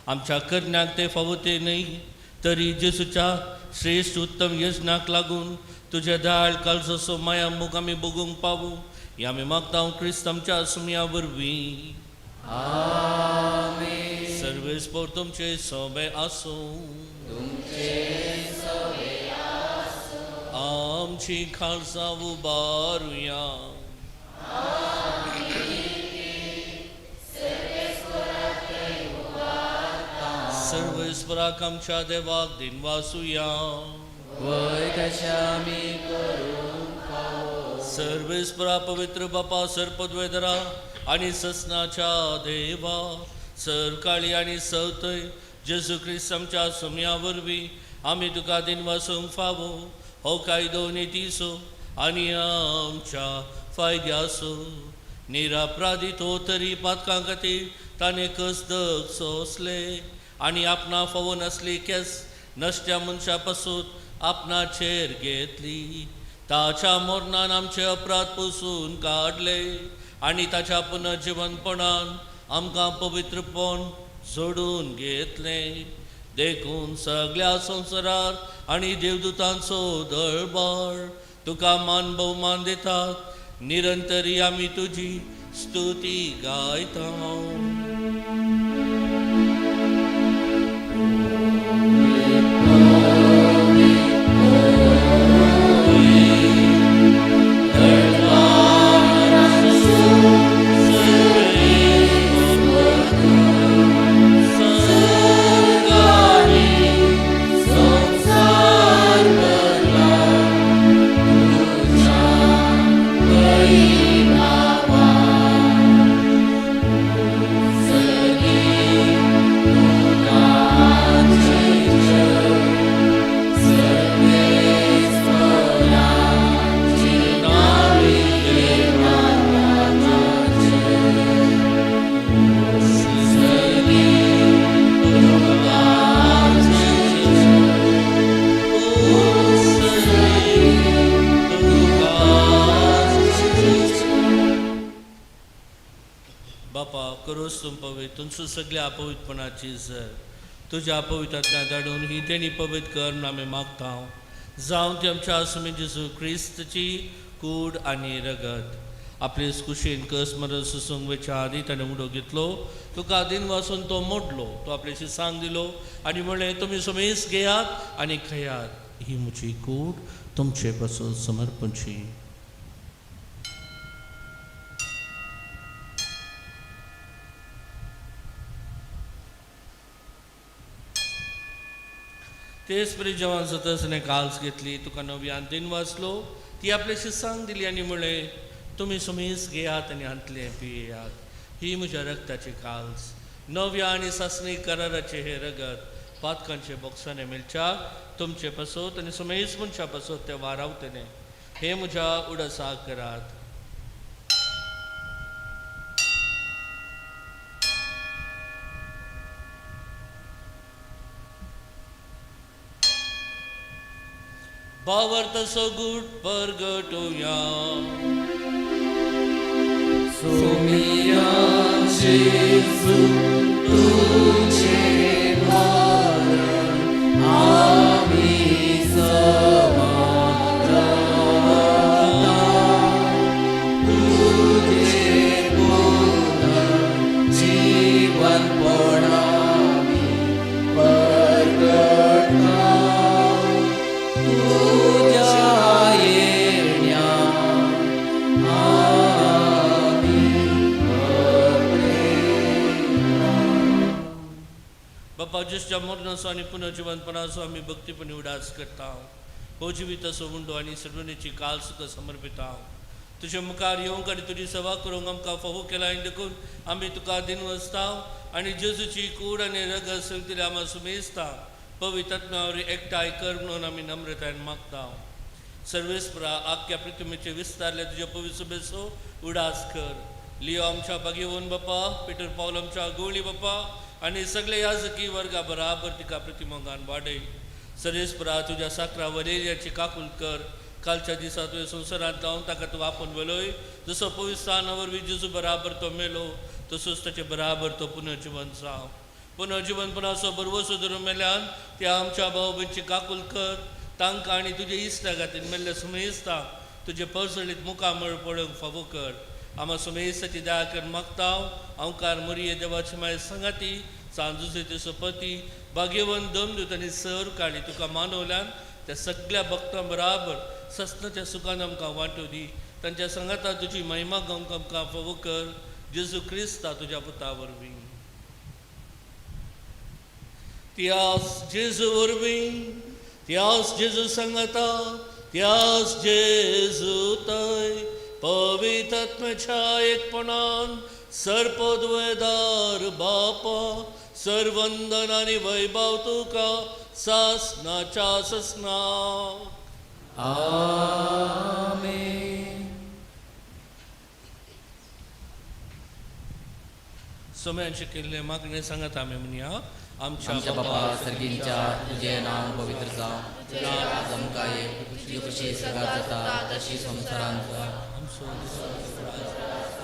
S6: आमच्या करण्याक तें फावो तें न्हय तरी जेजूच्या श्रेश्ठ उत्तम यजनाक लागून तुज्या दयाळ काळजाचो माया मोग आमी भोगूंक पावूं. हें आमी मागता क्रिस्त आमच्या सुमया वरवीं. सर्वेस्पर तुमचे सोबे आसूं. आमची खालसा उबारुया. सर्वेस्पराक आमच्या देवाक दिनवासुया.
S13: वय तशें आमी करूंक फावो.
S6: सर्वेस्परा पवित्र बापा सर्पद्वेदरा आनी ससनाच्या देवा सरकाळी आनी सवतय जेजू क्रिस्त आमच्या सुमया वरवीं आमी तुका दिनवासूंक फावो. हो कायदो नितीचो आनी आमच्या फायद्याचो. निरापराधी तो तरी पातकां खातीर ताणें कसदक सोंसले आनी आपणा फावो नासली केस नश्ट्या मनशा पासून आपणाचेर घेतली. ताच्या मरणान आमचे अपराध पुसून काडले आनी ताच्या पुनर्जिवनपणान आमकां पवित्रपण जोडून घेतलें. देखून सगळ्या संवसारार आनी देवदूतांचो दळबळ तुका मान भोवमान दितात. निरंतरी आमी तुजी स्तुती गायता. बापा करोस तूं पवित्र तुमचो सगळ्या अपवित्रपणाची सर तुज्या अपवित्रांतल्यान धाडून ही तेणी पवित्र कर म्हूण आमी मागता. जावं ती आमच्या आसमी जेजू क्रिस्तची कूड आनी रगत. आपले कुशीन कस मरण सुसूंक वयच्या आदी ताणें उडो घेतलो, तुका आदीन वासून तो मोडलो, तो आपल्याशी सांग दिलो आनी म्हणलें, तुमी समेस घेयात आनी खेयात, ही म्हजी कूड तुमचे पासून समर्पणची. तेच परी जेवण जातच ताणें काल्स घेतली, तुका नव्यान दिन वाचलो, ती आपल्याशी सांग दिली आनी म्हणलें, तुमी समेस घेयात आनी हांतलें पियेयात, ही म्हज्या रगताची काल्स, नव्या आनी सासणी कराराचें हें रगत पातकांचे बोक्साने मेळच्या तुमचे पासत आनी समेस मनशा पासत तें वारावतलें. हें म्हज्या उडसाक करात. भावार्थ सगूट परगटुया.
S13: सोमिया जेजू तुझे मरण आमी समजता, तुझे पुनर्जीवनपण आमी परगटता, तुझ्या येण्या आमी अपेक्षा.
S6: बापा जेजूच्या मरणाचो आनी पुनर्जिवनपणाचो आमी भक्तीपणी उडास करता. हो जिवीत असो उंडो आनी सडवणेची काल तुका समर्पिता. तुजे मुखार येवंक आनी तुजी सेवा करूंक आमकां फावो केला देखून आमी तुका दिन वचता आनी जेजूची कूड आनी रगत संगतीले आमी सुमेजता. पवित्र आत्म्या एकठांय कर म्हणून आमी नम्रतायेन मागता. सर्वेस्परा आख्या पृथ्वीचे विस्तारले तुज्या पवित्र सुबेचो उडास कर. लियो आमच्या बागेवन बापा, पिटर पावल आमच्या गोळी बापा आनी सगळे याजकी वर्गा बराबर तिका प्रतिमोगान वाडय. सर्वेस्परा तुज्या साकरा वलेरियाची काकूल कर. कालच्या दिसा तुवें संवसारांत लावन ताका तूं आपोवन व्हेलोय. जसो पवित्र स्थाना वरवीं जेजू बराबर तो मेलो तसोच ताचे बराबर तो पुनर्जिवन जावं. पुनर्जिवनपणाचो बरवसो धरून मेल्यान त्या आमच्या भाव भयणची काकूल कर. तांकां आनी तुजे इश्टा खातीर मेल्ले सुमेस्ता तुजे पर्सळीत मुखामळ पळोवंक फावो कर. आमा सुमेस्ताची दया कर मागता. अंकार मोरये देवाची माय संगाती सांजुसेची सोपती भाग्यवन दमदूत आनी सर काळी तुका मानवल्यान त्या सगळ्या भक्तां बराबर सस्नाच्या सुखान आमकां वांटो दी. तांच्या संगाता तुजी महिमा गावंक आमकां फावो कर. जेजू क्रिस्ता तुज्या पुता वरवीं. त्यास जेजू वरवीं, त्यास जेजू संगता, त्यास जेजू तय पवित्र आत्म्याच्या एकपणान सर्पद्वेदार बापा सर्वंदन आनी वैभव तुका सासनाच्या ससना.
S13: आमेन.
S6: सोम्यान शिकिल्लें मागणें सांगात आमी म्हणया.
S13: आमच्या बापा सर्गींच्या तुजें नांव पवित्र जावं, तुजें राज आमकां येवं, तुजी खुशी स्वर्गात जाता तशी संवसारांत जावं.
S6: आमचो दिसाचो राज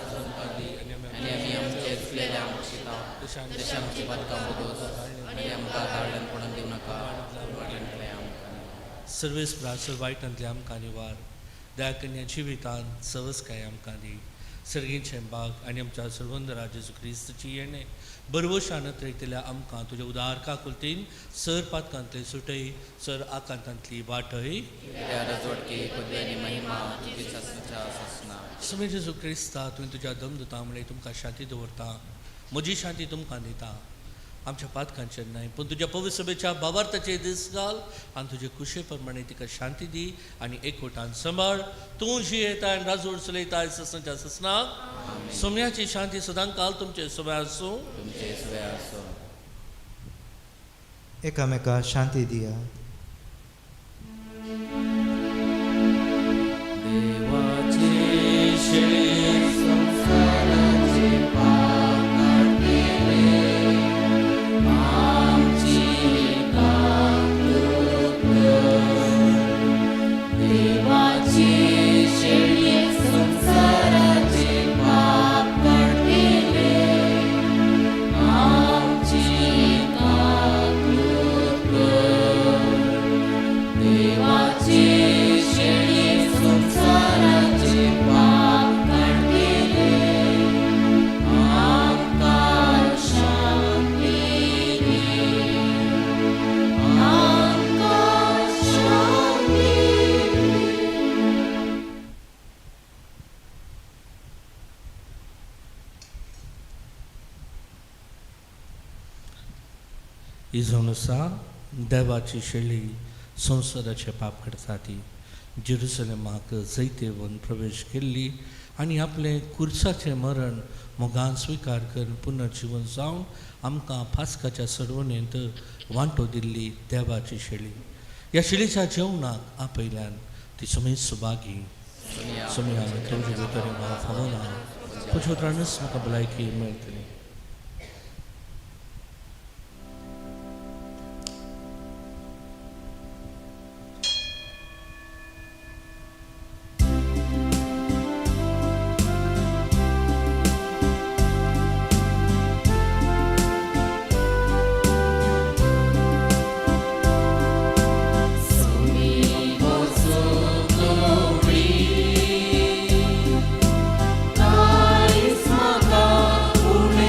S6: आज आमकां दी
S13: आनी आमी आमचे चुकलेल्यांक बक्षिता तशें आमची पातकां भोगोस आनी आमकां ताळल्यान कोणाक दिवं नाका, वाटेंतलें आमकां.
S6: सर्वेस प्रासर वायटांतले आमकां निवार, दयाकन्या जिवितांत सवसकाय आमकां दी. सर्गींचें बाग आनी आमच्या सर्वंदरा जेजू क्रिस्ताची येणें बरवशान नतरेतल्या आमकां तुज्या उदार काकुलतीन सर पातकांतले सुटय, सर आकांतांतली वाटय.
S13: त्या रजवटकी पदवी आनी महिमा तुजी सासणाच्या सासणा.
S6: समे जेजू क्रिस्ता, तुवें तुज्या दमदुता म्हणलें तुमकां शांती दवरता, म्हजी शांती तुमकां दिता. आमच्या पातकांचेर न्हय पूण तुज्या पवित्र सभेच्या भावार्थाचे दीस घाल आनी तुजे कुशे प्रमाणे तिका शांती दी आनी एकवटान सांबाळ. तूं जियेता आनी राजवट चलयता ससनाच्या ससनाक. सोम्याची शांती सदांकाल तुमचे सभा आसूं.
S13: तुमचे सुवे आसूं.
S7: एकामेका शांती दिया.
S13: देवाचे शेळये संवसाराचे पाप काडटले, आमची काकूत कर. देवाचे शेळये संवसाराचे पाप काडटले, आमची काकूत कर. देवाचे शेळये संवसाराचे पाप काडटले, आमकां शांती दी, आमकां शांती दी.
S6: ही जावन आसा देवाची शेळी संवसाराचे पाप करता ती जेरुसलेमाक जैतेवन प्रवेश केल्ली आनी आपलें कुर्साचें मरण मोगान स्विकार करून पुनर्जिवन जावन आमकां पास्काच्या सरवणेंत वांटो दिल्ली देवाची शेळी. ह्या शेळीच्या जेवणाक आपयल्यान ती समेत सुभागी. सोमया तुमचे भितर म्हाका फावना, तुज्या उतरानूच म्हाका भलायकी मेळटली.
S13: कांयच म्हाका उणें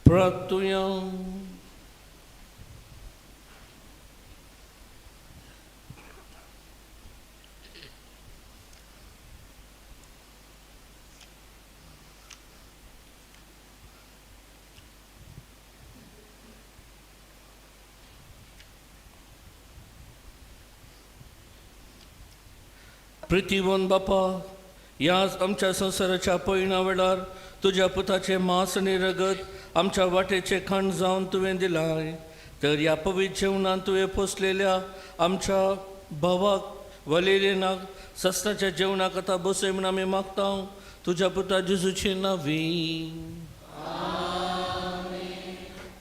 S6: प्रार्थुया. प्रितीवन बापा, ह्याच आमच्या संवसाराच्या पयणा वेळार तुज्या पुताचें मांस आनी रगत आमच्या वाटेचें खाण जावन तुवें दिलां, तर ह्या पवित्र जेवणान तुवें पोसलेल्या आमच्या भावाक वलेरेनाक सस्नाच्या जेवणाक आतां बसय म्हूण आमी मागता तुज्या पुता जेजूचे नांवी.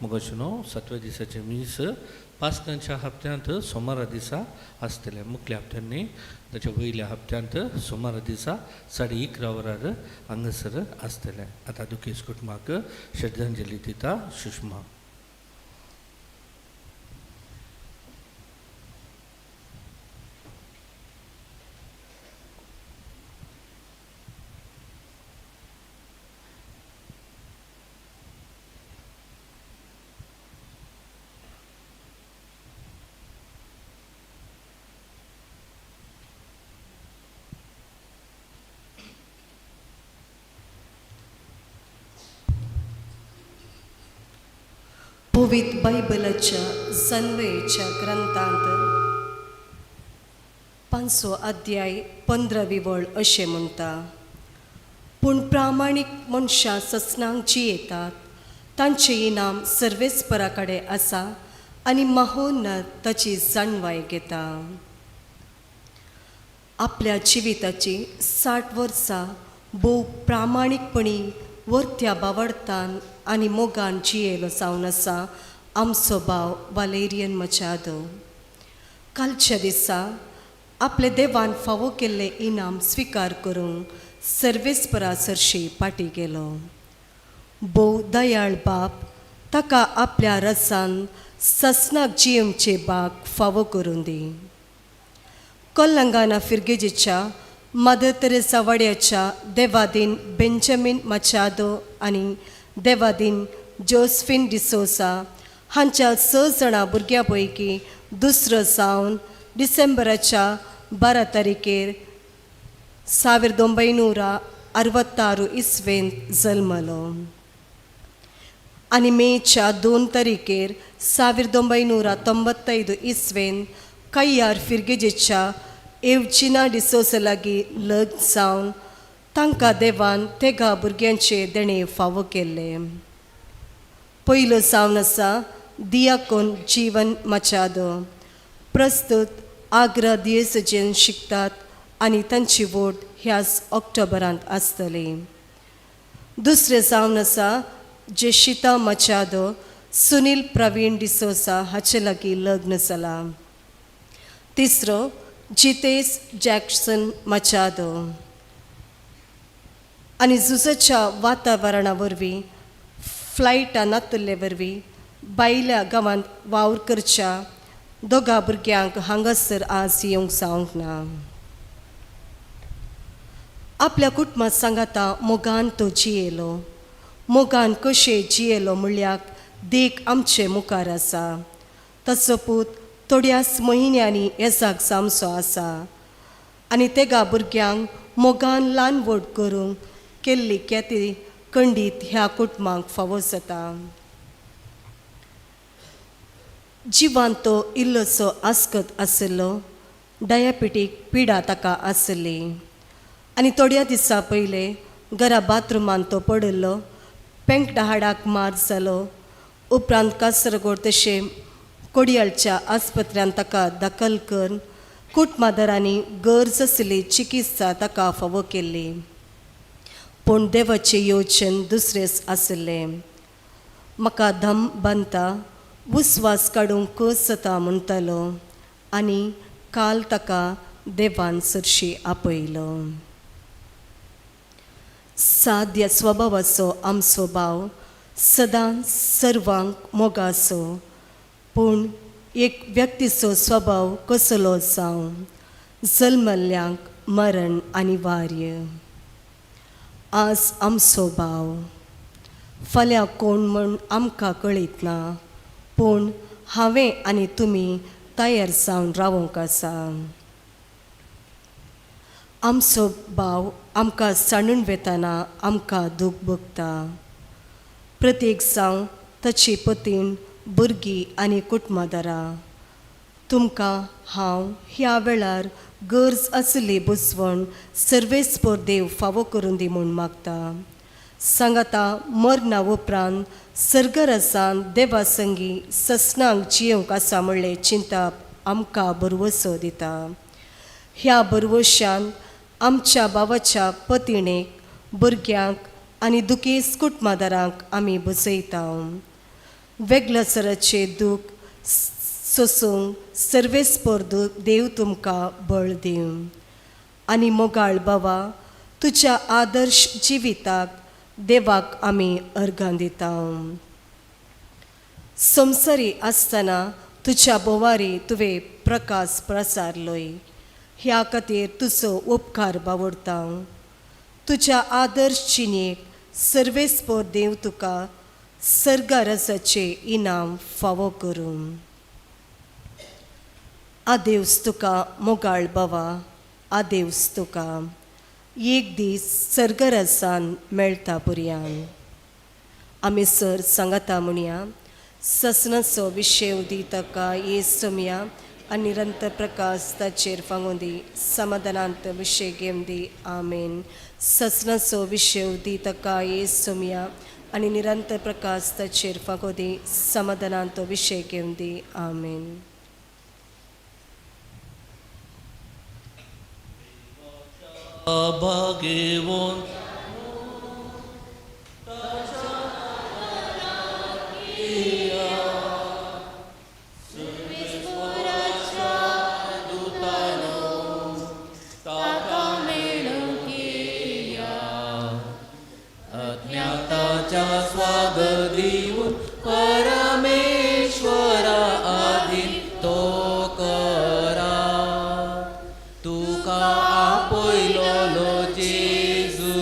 S6: मगो न्हू सातव्या दिसाचें मीस पास्कांच्या हप्त्यांत सोमारा दिसा आसतलें. मुखल्या हप्त्यांनी ताच्या वयल्या हप्त्यांत सोमारा दिसा 11:30 वरार हांगासर आसतलें. आतां दुखेस कुटुंबाक श्रद्धांजली दिता सुषमा.
S11: पवित्र बायबलाच्या सन्वयेच्या ग्रंथांत 5 अध्याय 15वी वळ अशें म्हणटा, पूण प्रामाणीक मनशां ससनांक जियेतात, तांचें इनाम सर्वेस्परा कडेन आसा आनी महोन्नत ताची जाणवाय घेता. आपल्या जिविताची 60 वर्सां भोव प्रामाणीकपणी वरत्या बावडतान आनी मोगान जियेलो जावन आसा आमचो भाव वालेरियन मचादो. कालच्या दिसा आपले देवान फावो केल्लें इनाम स्विकार करूंक सर्वेस्परा सरशी फाटीं गेलो. भोव दयाळ बाप ताका आपल्या रसान ससनाक जियेवचे बाग फावो करून दी. कोल्लंगाना फिर्गेजीच्या मदर तेरेसा वाड्याच्या देवादीन बेंजामीन मचादो आनी देवादीन जोसफीन डिसोसा हांच्या 6 जाणां भुरग्यां पैकी दुसरो जावन डिसेंबराच्या 12 तारखेर 1966 इस्वेंत जल्मलो आनी मेच्या 2 तारखेर 1995 इस्वेंत कय्यार फिर्गेजीच्या एवजिना डिसोसा लागीं लग्न जावन तांकां देवान तेगा भुरग्यांचे देणें फावो केल्लें. पयलो जावन आसा दियाकोन जीवन मचादो, प्रस्तुत आग्रा दियेसजेन शिकतात आनी तांची वोट ह्याच ऑक्टोबरांत आसतली. दुसरें जावन आसा जेशिता मचादो, सुनील प्रवीण डिसोसा हाचे लागीं लग्न जालां. तिसरो जितेश जॅक्सन मचादो. आनी झुजाच्या वातावरणा वरवीं फ्लायटां नातल्ले वरवीं बायल्या गांवांत वावर करच्या दोगा भुरग्यांक हांगासर आज येवंक जावंक ना. आपल्या कुटुंबा सांगाता मोगान तो जियेलो. मोगान कशें जियेलो म्हणल्यार देख आमचे मुखार आसा. ताचो पूत थोड्याच म्हयन्यांनी येसाक जावचो आसा आनी तेगा भुरग्यांक मोगान ल्हान व्हड करूंक केल्ली ख्याती खंडीत ह्या कुटुंबाक फावो जाता. जिवान तो इल्लोसो आस्कत आशिल्लो, डायबिटीक पिडा ताका आसली आनी थोड्या दिसां पयले घरा बाथरुमान तो पडिल्लो, पेंकटा हाडाक मार जालो. उपरांत कासरगोड तशें कोडियाळच्या आस्पत्र्यांत ताका दाखल करून कुटुंबादारांनी गरज आशिल्ली चिकित्सा ताका फावो केल्ली. पूण देवाचें योजन दुसरेंच आशिल्लें. म्हाका दम बांदता, उस्वास काडूंक कस जाता म्हणटालो आनी काल ताका देवान सरशी आपयलो. साद्या स्वभावाचो आमचो भाव सदांच सर्वांक मोगाचो, पूण एक व्यक्तीचो स्वभाव कसलो जावं, जल्मल्ल्यांक मरण अनिवार्य. आज आमचो भाव फाल्यां कोण म्हण आमकां कळीत ना, पूण हांवें आनी तुमी तयार जावन रावोंक आसा. आमचो भाव आमकां सांडून वेतना आमकां दूख भोगता. प्रत्येक जावं ताची पतीण, भुरगीं आनी कुटुंबादारां, तुमकां हांव ह्या वेळार गरज आसली बसवण सर्वेस्पर देव फावो करून दी म्हूण मागता. सांगाता मरणा उपरांत सर्गरसान देवा संगी ससनांक जियेवंक आसा म्हणलें चिंताप आमकां बरवसो दिता. ह्या बरवशान आमच्या बाबाच्या पतिणेक, भुरग्यांक आनी दुखेस्त कुटुंबादारांक आमी बसयता. वेगळ्या सराचें दूख सोसूंक सर्वेस्पर देव तुमकां बळ दिवं. आनी मोगाळ बाबा, तुज्या आदर्श जिविताक देवाक आमी अर्गां दिता. संवसारी आसतना तुज्या बोवारी तुवें प्रकाश प्रसारलोय, ह्या खातीर तुजो उपकार बावडता. तुज्या आदर्श जिणेक सर्वेस्पर देव तुका सर्गारसाचें इनाम फावो करूं. आदेवस तुका मोगाळ बाबा, आदेवस तुका. एक दीस सर्गरसान मेळटा पुरयान. आमी सर सांगाता म्हणया, ससनाचो विशय दी ताका ये सोमया आनी निरंतर प्रकाश ताचेर फांगूं दी, समाधानांत विशय घेवन दी. आमेन. ससनाचो विशय दी ताका ये सोमया आनी निरंतर प्रकाश ताचेर फांगूं दी, समाधानांत विशय घेवन दी. आमेन.
S6: भागेवन
S13: अज्ञाताच्या स्वागत दिवन परमेश्वरा आदीन तो करा. तुका आपयलोलो जेजू,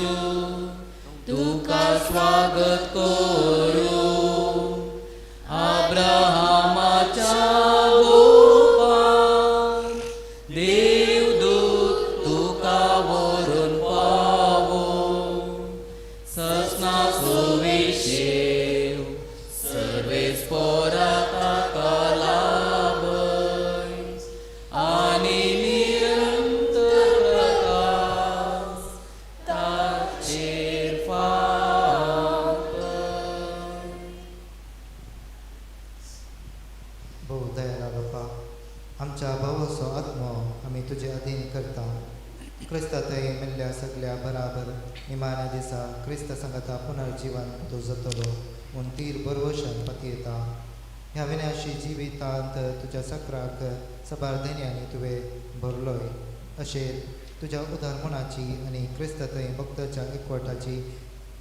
S13: तुका स्वागत करूं. अब्राहमाच्या गोपान देवदूत तुका व्हरून पावो. ससना सुविशेव सर्वेस्पोरा ताका लाभय आनी निरंतर प्रकाश ताचेर फांकय.
S7: भोव दयाळा बापा, आमच्या भावाचो आत्मो आमी तुजे अधीन करता. क्रिस्ता थंय मेल्ल्या सगल्या बराबर निमाण्या दिसा क्रिस्त सांगाता पुनर्जिवन तूं जातलो म्हूण तीर बरवशान पतयता. ह्या विनाशी जिवितांत तुज्या सक्राक सबार दैन्यांनी तुवें भरलोय, अशें तुज्या उदारपणाची आनी क्रिस्त थंय भक्ताच्या एकवटाची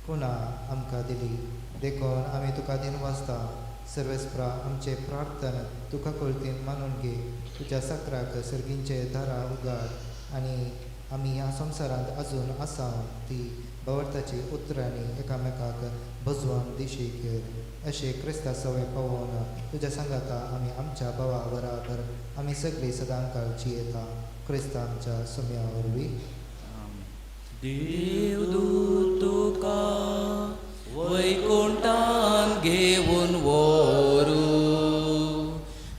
S7: खुणा आमकां दिली. देखून आमी तुका दिनवासता. सर्वेस्प्रा, आमचे प्रार्थना तुका कळतीन मानून घे. तुज्या सक्राक सर्गींचे दारां उगाड आनी आमी ह्या संवसारांत अजून आसा ती भवर्थाची उतरांनी एकामेकाक भजवण दिशी कर. अशें क्रिस्ता सवय पावोवन तुज्या सांगाता आमी आमच्या भावा बराबर आमी सगळीं सदांकाळ जियेता. क्रिस्ता आमच्या सुम्या वरवीं.
S13: देवदूत तुका वैकुंठान घेवन व्हरू,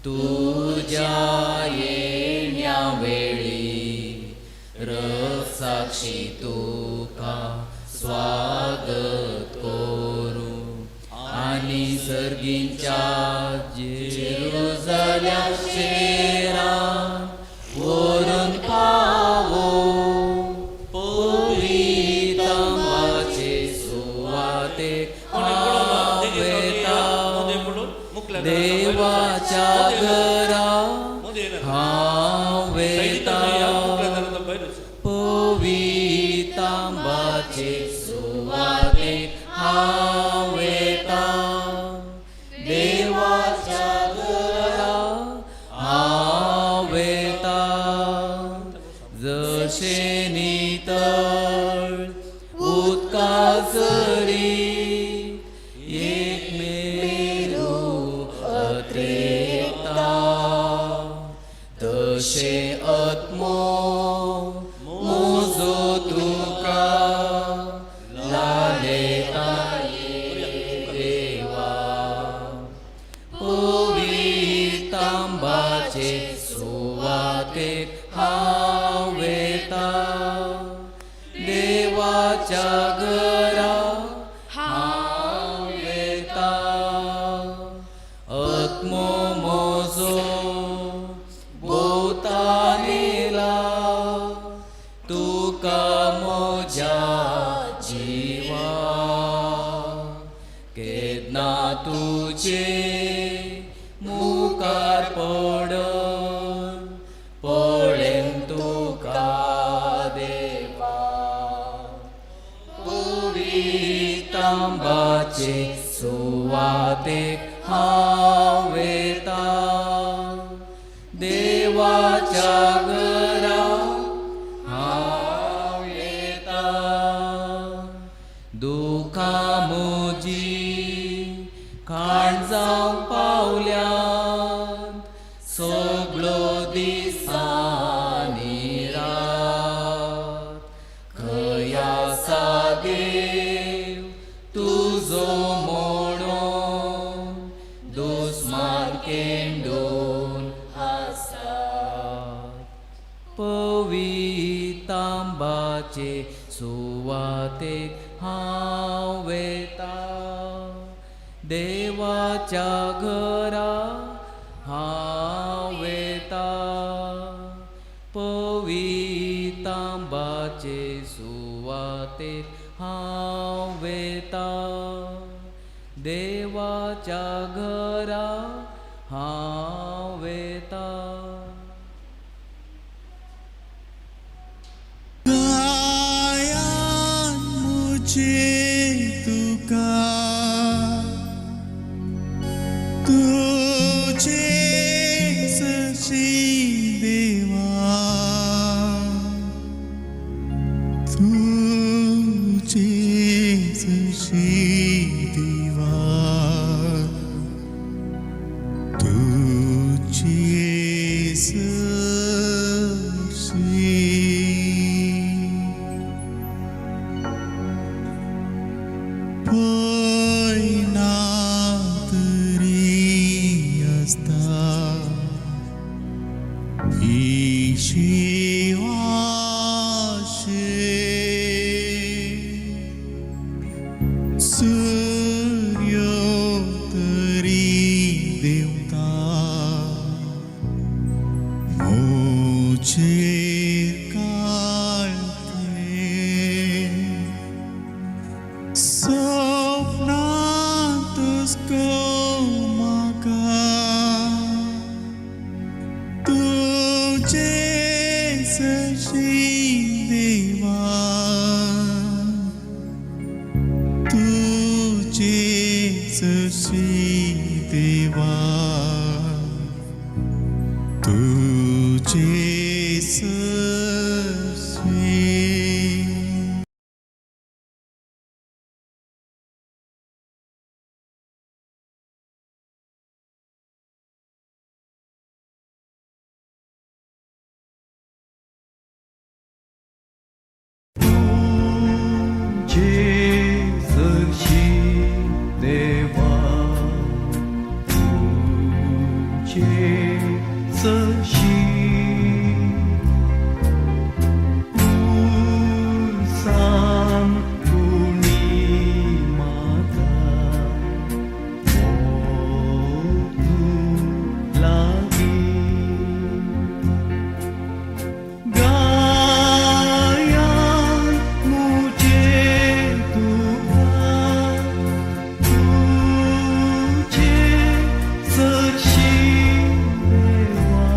S13: तुज्या येण्या वेळी रसाक्षी तुका स्वागत करूं. आनी सर्गींच्या जेरुजल्या शेरान व्हरून पावो. पवितांबाचे सुवातेक हांव वेता, देवाच्या घरा हांव वेता. पवितांबाचे सुवातेक हांव वेता, देवाच्या घरा हांव वेता. जशें नितळ उदका सरी तुजे मुखार पडून पळेन तुका देवा पवितांबाचे सुवातेक हांव वेता देवाच्या घरा हांव येता दुखां म्हजी खाण जावंक पावल्यांत सगळो दिसांनी रात खंय आसा देव तुजो म्हणून दुस्मान केंडून आसात पवितांबाचे सुवातेक हांव वेता देवाच्या घरा हांव वेता पवितांबाचे सुवातेक हांव वेता देवाच्या घरा हांव वेता.
S8: गायान मुझे तुका तुझे सशी देवा तुझे सशी देवा तुझे सशी पयना तरी आसता इशिवाशे सूर्य तरी देवता मोचेर काळते स्वप्नांतच म्हाका तुजे सशी देवा तुजे सशी देवा तुजे सशी.
S14: तुझे सरशी देवा तुझे सरशी पुरसान कुणी म्हाका वचूं लागीं गायान मुझे तुका तुझे सरशी देवा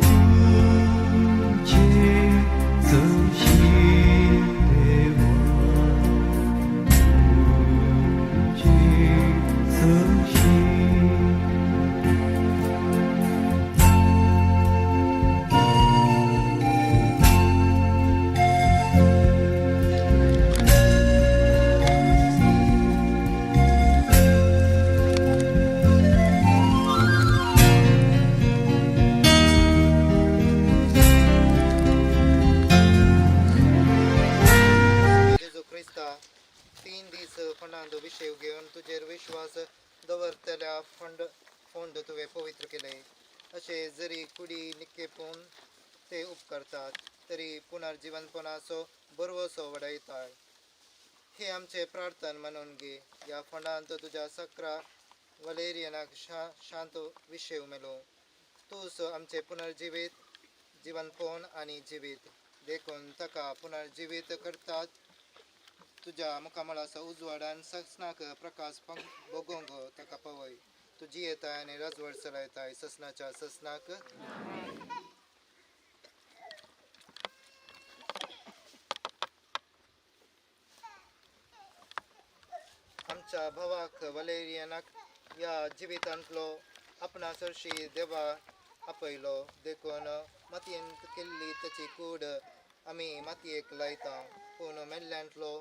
S14: तुझे सरशी देवा तुझे सरशी.
S7: जेजू क्रिस्ता 3 दीस फंडांत विशेव घेवन तुजेर विश्वास दवरतल्या फंड फोंड तुवें पवित्र केले अशें जरी कुडी निकेपून ते उपकरतात तरी पुनर्जिवनपणाचो बरवसो वाडयताय. हे आमचे प्रार्थन म्हणून घे. ह्या फंडांत तुज्या सक्रा वलेरियनाक शांत विशेव मेलो. तूंच आमचे पुनर्जिवीत जिवनपण आनी जिवीत देखून ताका पुनर्जिवीत करतात. तुज्या मुखामळाचो उजवाडान ससनाक प्रकाश भोगोवंक ताका पवय. तूं जियेताय आनी राजवट चलयताय ससनाच्या ससनाक. आमच्या भावाक वलेरियनाक ह्या जिवितांतलो आपणा सरशी देवा आपयलो देखून मातयेंत केल्ली ताची कूड आमी मातयेक लायता. पूण मेल्ल्यांतलो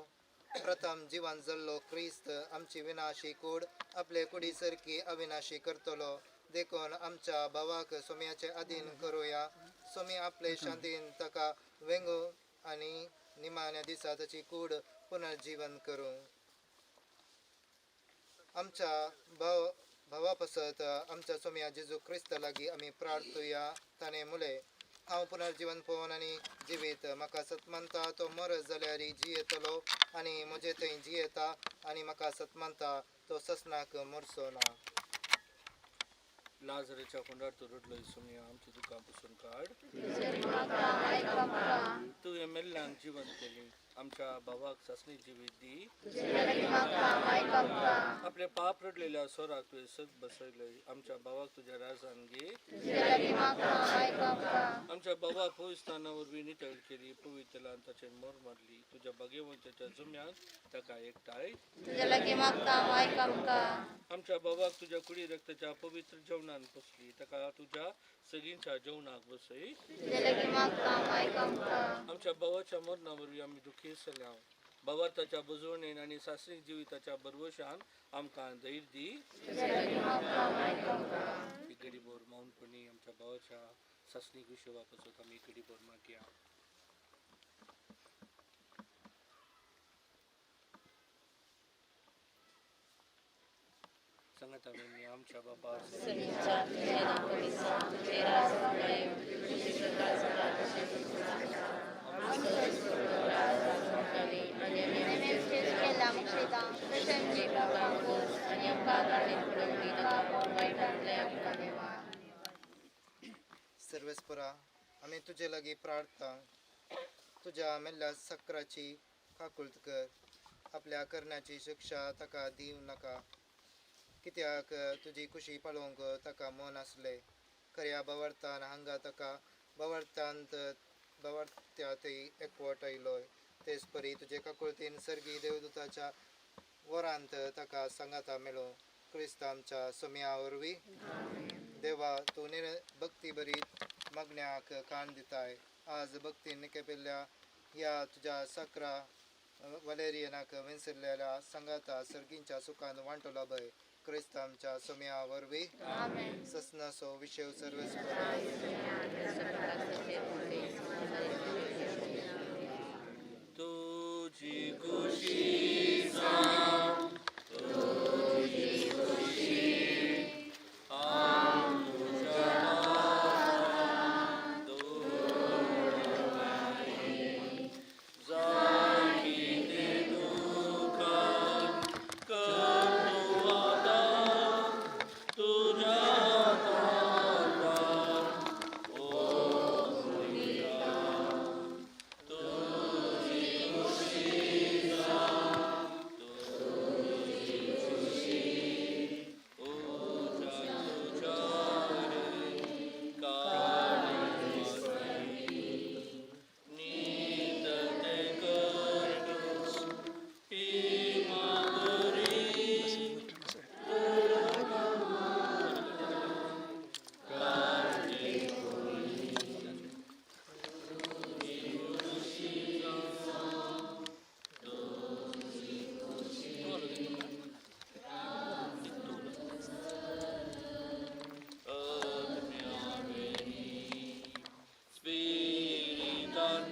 S7: प्रथम जिवन जाल्लो क्रिस्त आमची विनाशी कूड आपले कुडी सारकी अविनाशी करतलो. देखून आमच्या भावाक सोम्याचे अधीन करुया. सोमी आपले शांतीन ताका वेंगू आनी निमाण्या दिसा ताची कूड पुनर्जीवन करूं. आमच्या भावा पसत आमच्या सोम्या जेजू क्रिस्त लागीं आमी प्रार्थुया. ताणें मुले हांव पुनर्जीवन पळोवन आनी जिवीत म्हाका सतमानता तो मरत जाल्यार जियेतलो आनी म्हजे थंय जियेता आनी म्हाका सतमानता तो ससनाक मरचो ना.
S6: लाजराच्या फोंडार तूं रडलोय सोमया, आमची दुकां पुसून काड. तुवें मेल्ल्यांक जिवंत केली, आमच्या भावाक सासणी जिवीत दी. आपले पाप रडलेल्या सोराक तुवें सत बसयलय, आमच्या भावाक तुज्या राजान घे. आमच्या भावाक पवित्रस्थाना वरवीं नितळ केली, पवित्रलान ताचेर मोर मारली. तुज्या बागेवंताच्या जुम्यांत ताका एकठांय. आमच्या भावाक तुज्या कुडी रक्ताच्या पवित्र जेवणान पोसली, ताका तुज्या सगळींच्या जेवणाक बसय. आमच्या भावाच्या मरणा वरवीं आमी दुखी जाल्या. भावार्थाच्या बुजवणेन आनी सासरीक जिविताच्या भरवशान आमकां धैर्य दी. गडीभर मौनपणी आमच्या भावाच्या सासणीक विशेवा पासत आमी गडीभर मागया. सांगात आमी आमच्या बाबा
S7: सर्वेस्परा आमी तुजे लागीं प्रार्थना. तुज्या मेल्ल्या सक्राची काकुळट कर. आपल्या करण्याची शिक्षा ताका दिवं नाका, कित्याक तुजी खुशी पाळोवंक ताका मन आसलें. खऱ्या भावार्थान हांगा ताका भावार्थांत भावार्थ्यांतय एकवट आयलोय. तेच परी तुजे काकुळतीन सर्गी देवदूताच्या वरांत ताका सांगाता मेळो. क्रिस्त आमच्या सोम्या वरवीं. देवा तूं भक्ती बरी मागण्याक कान दिताय. आज भक्तीन निकेपेल्ल्या ह्या तुज्या सकरा वलेरियनाक विसरलेल्या सांगाता सर्गींच्या सुखान वांटलो भय. क्रिस्त आमच्या सोम्या वरवीं. ससनासो विशेव सर्वेस्परा.
S6: तुजी खुशी जावं, तुजी खुशी हांव तुज्या हातांत दवरतां. जाय कितें दुखान कर तूं आतां तुज्या ताटार ओंपयता. तुजी खुशी जावं, तुजी खुशी उज्या तुज्या रे काळी नीत तें कर तूं ही मागुरी Spiritan.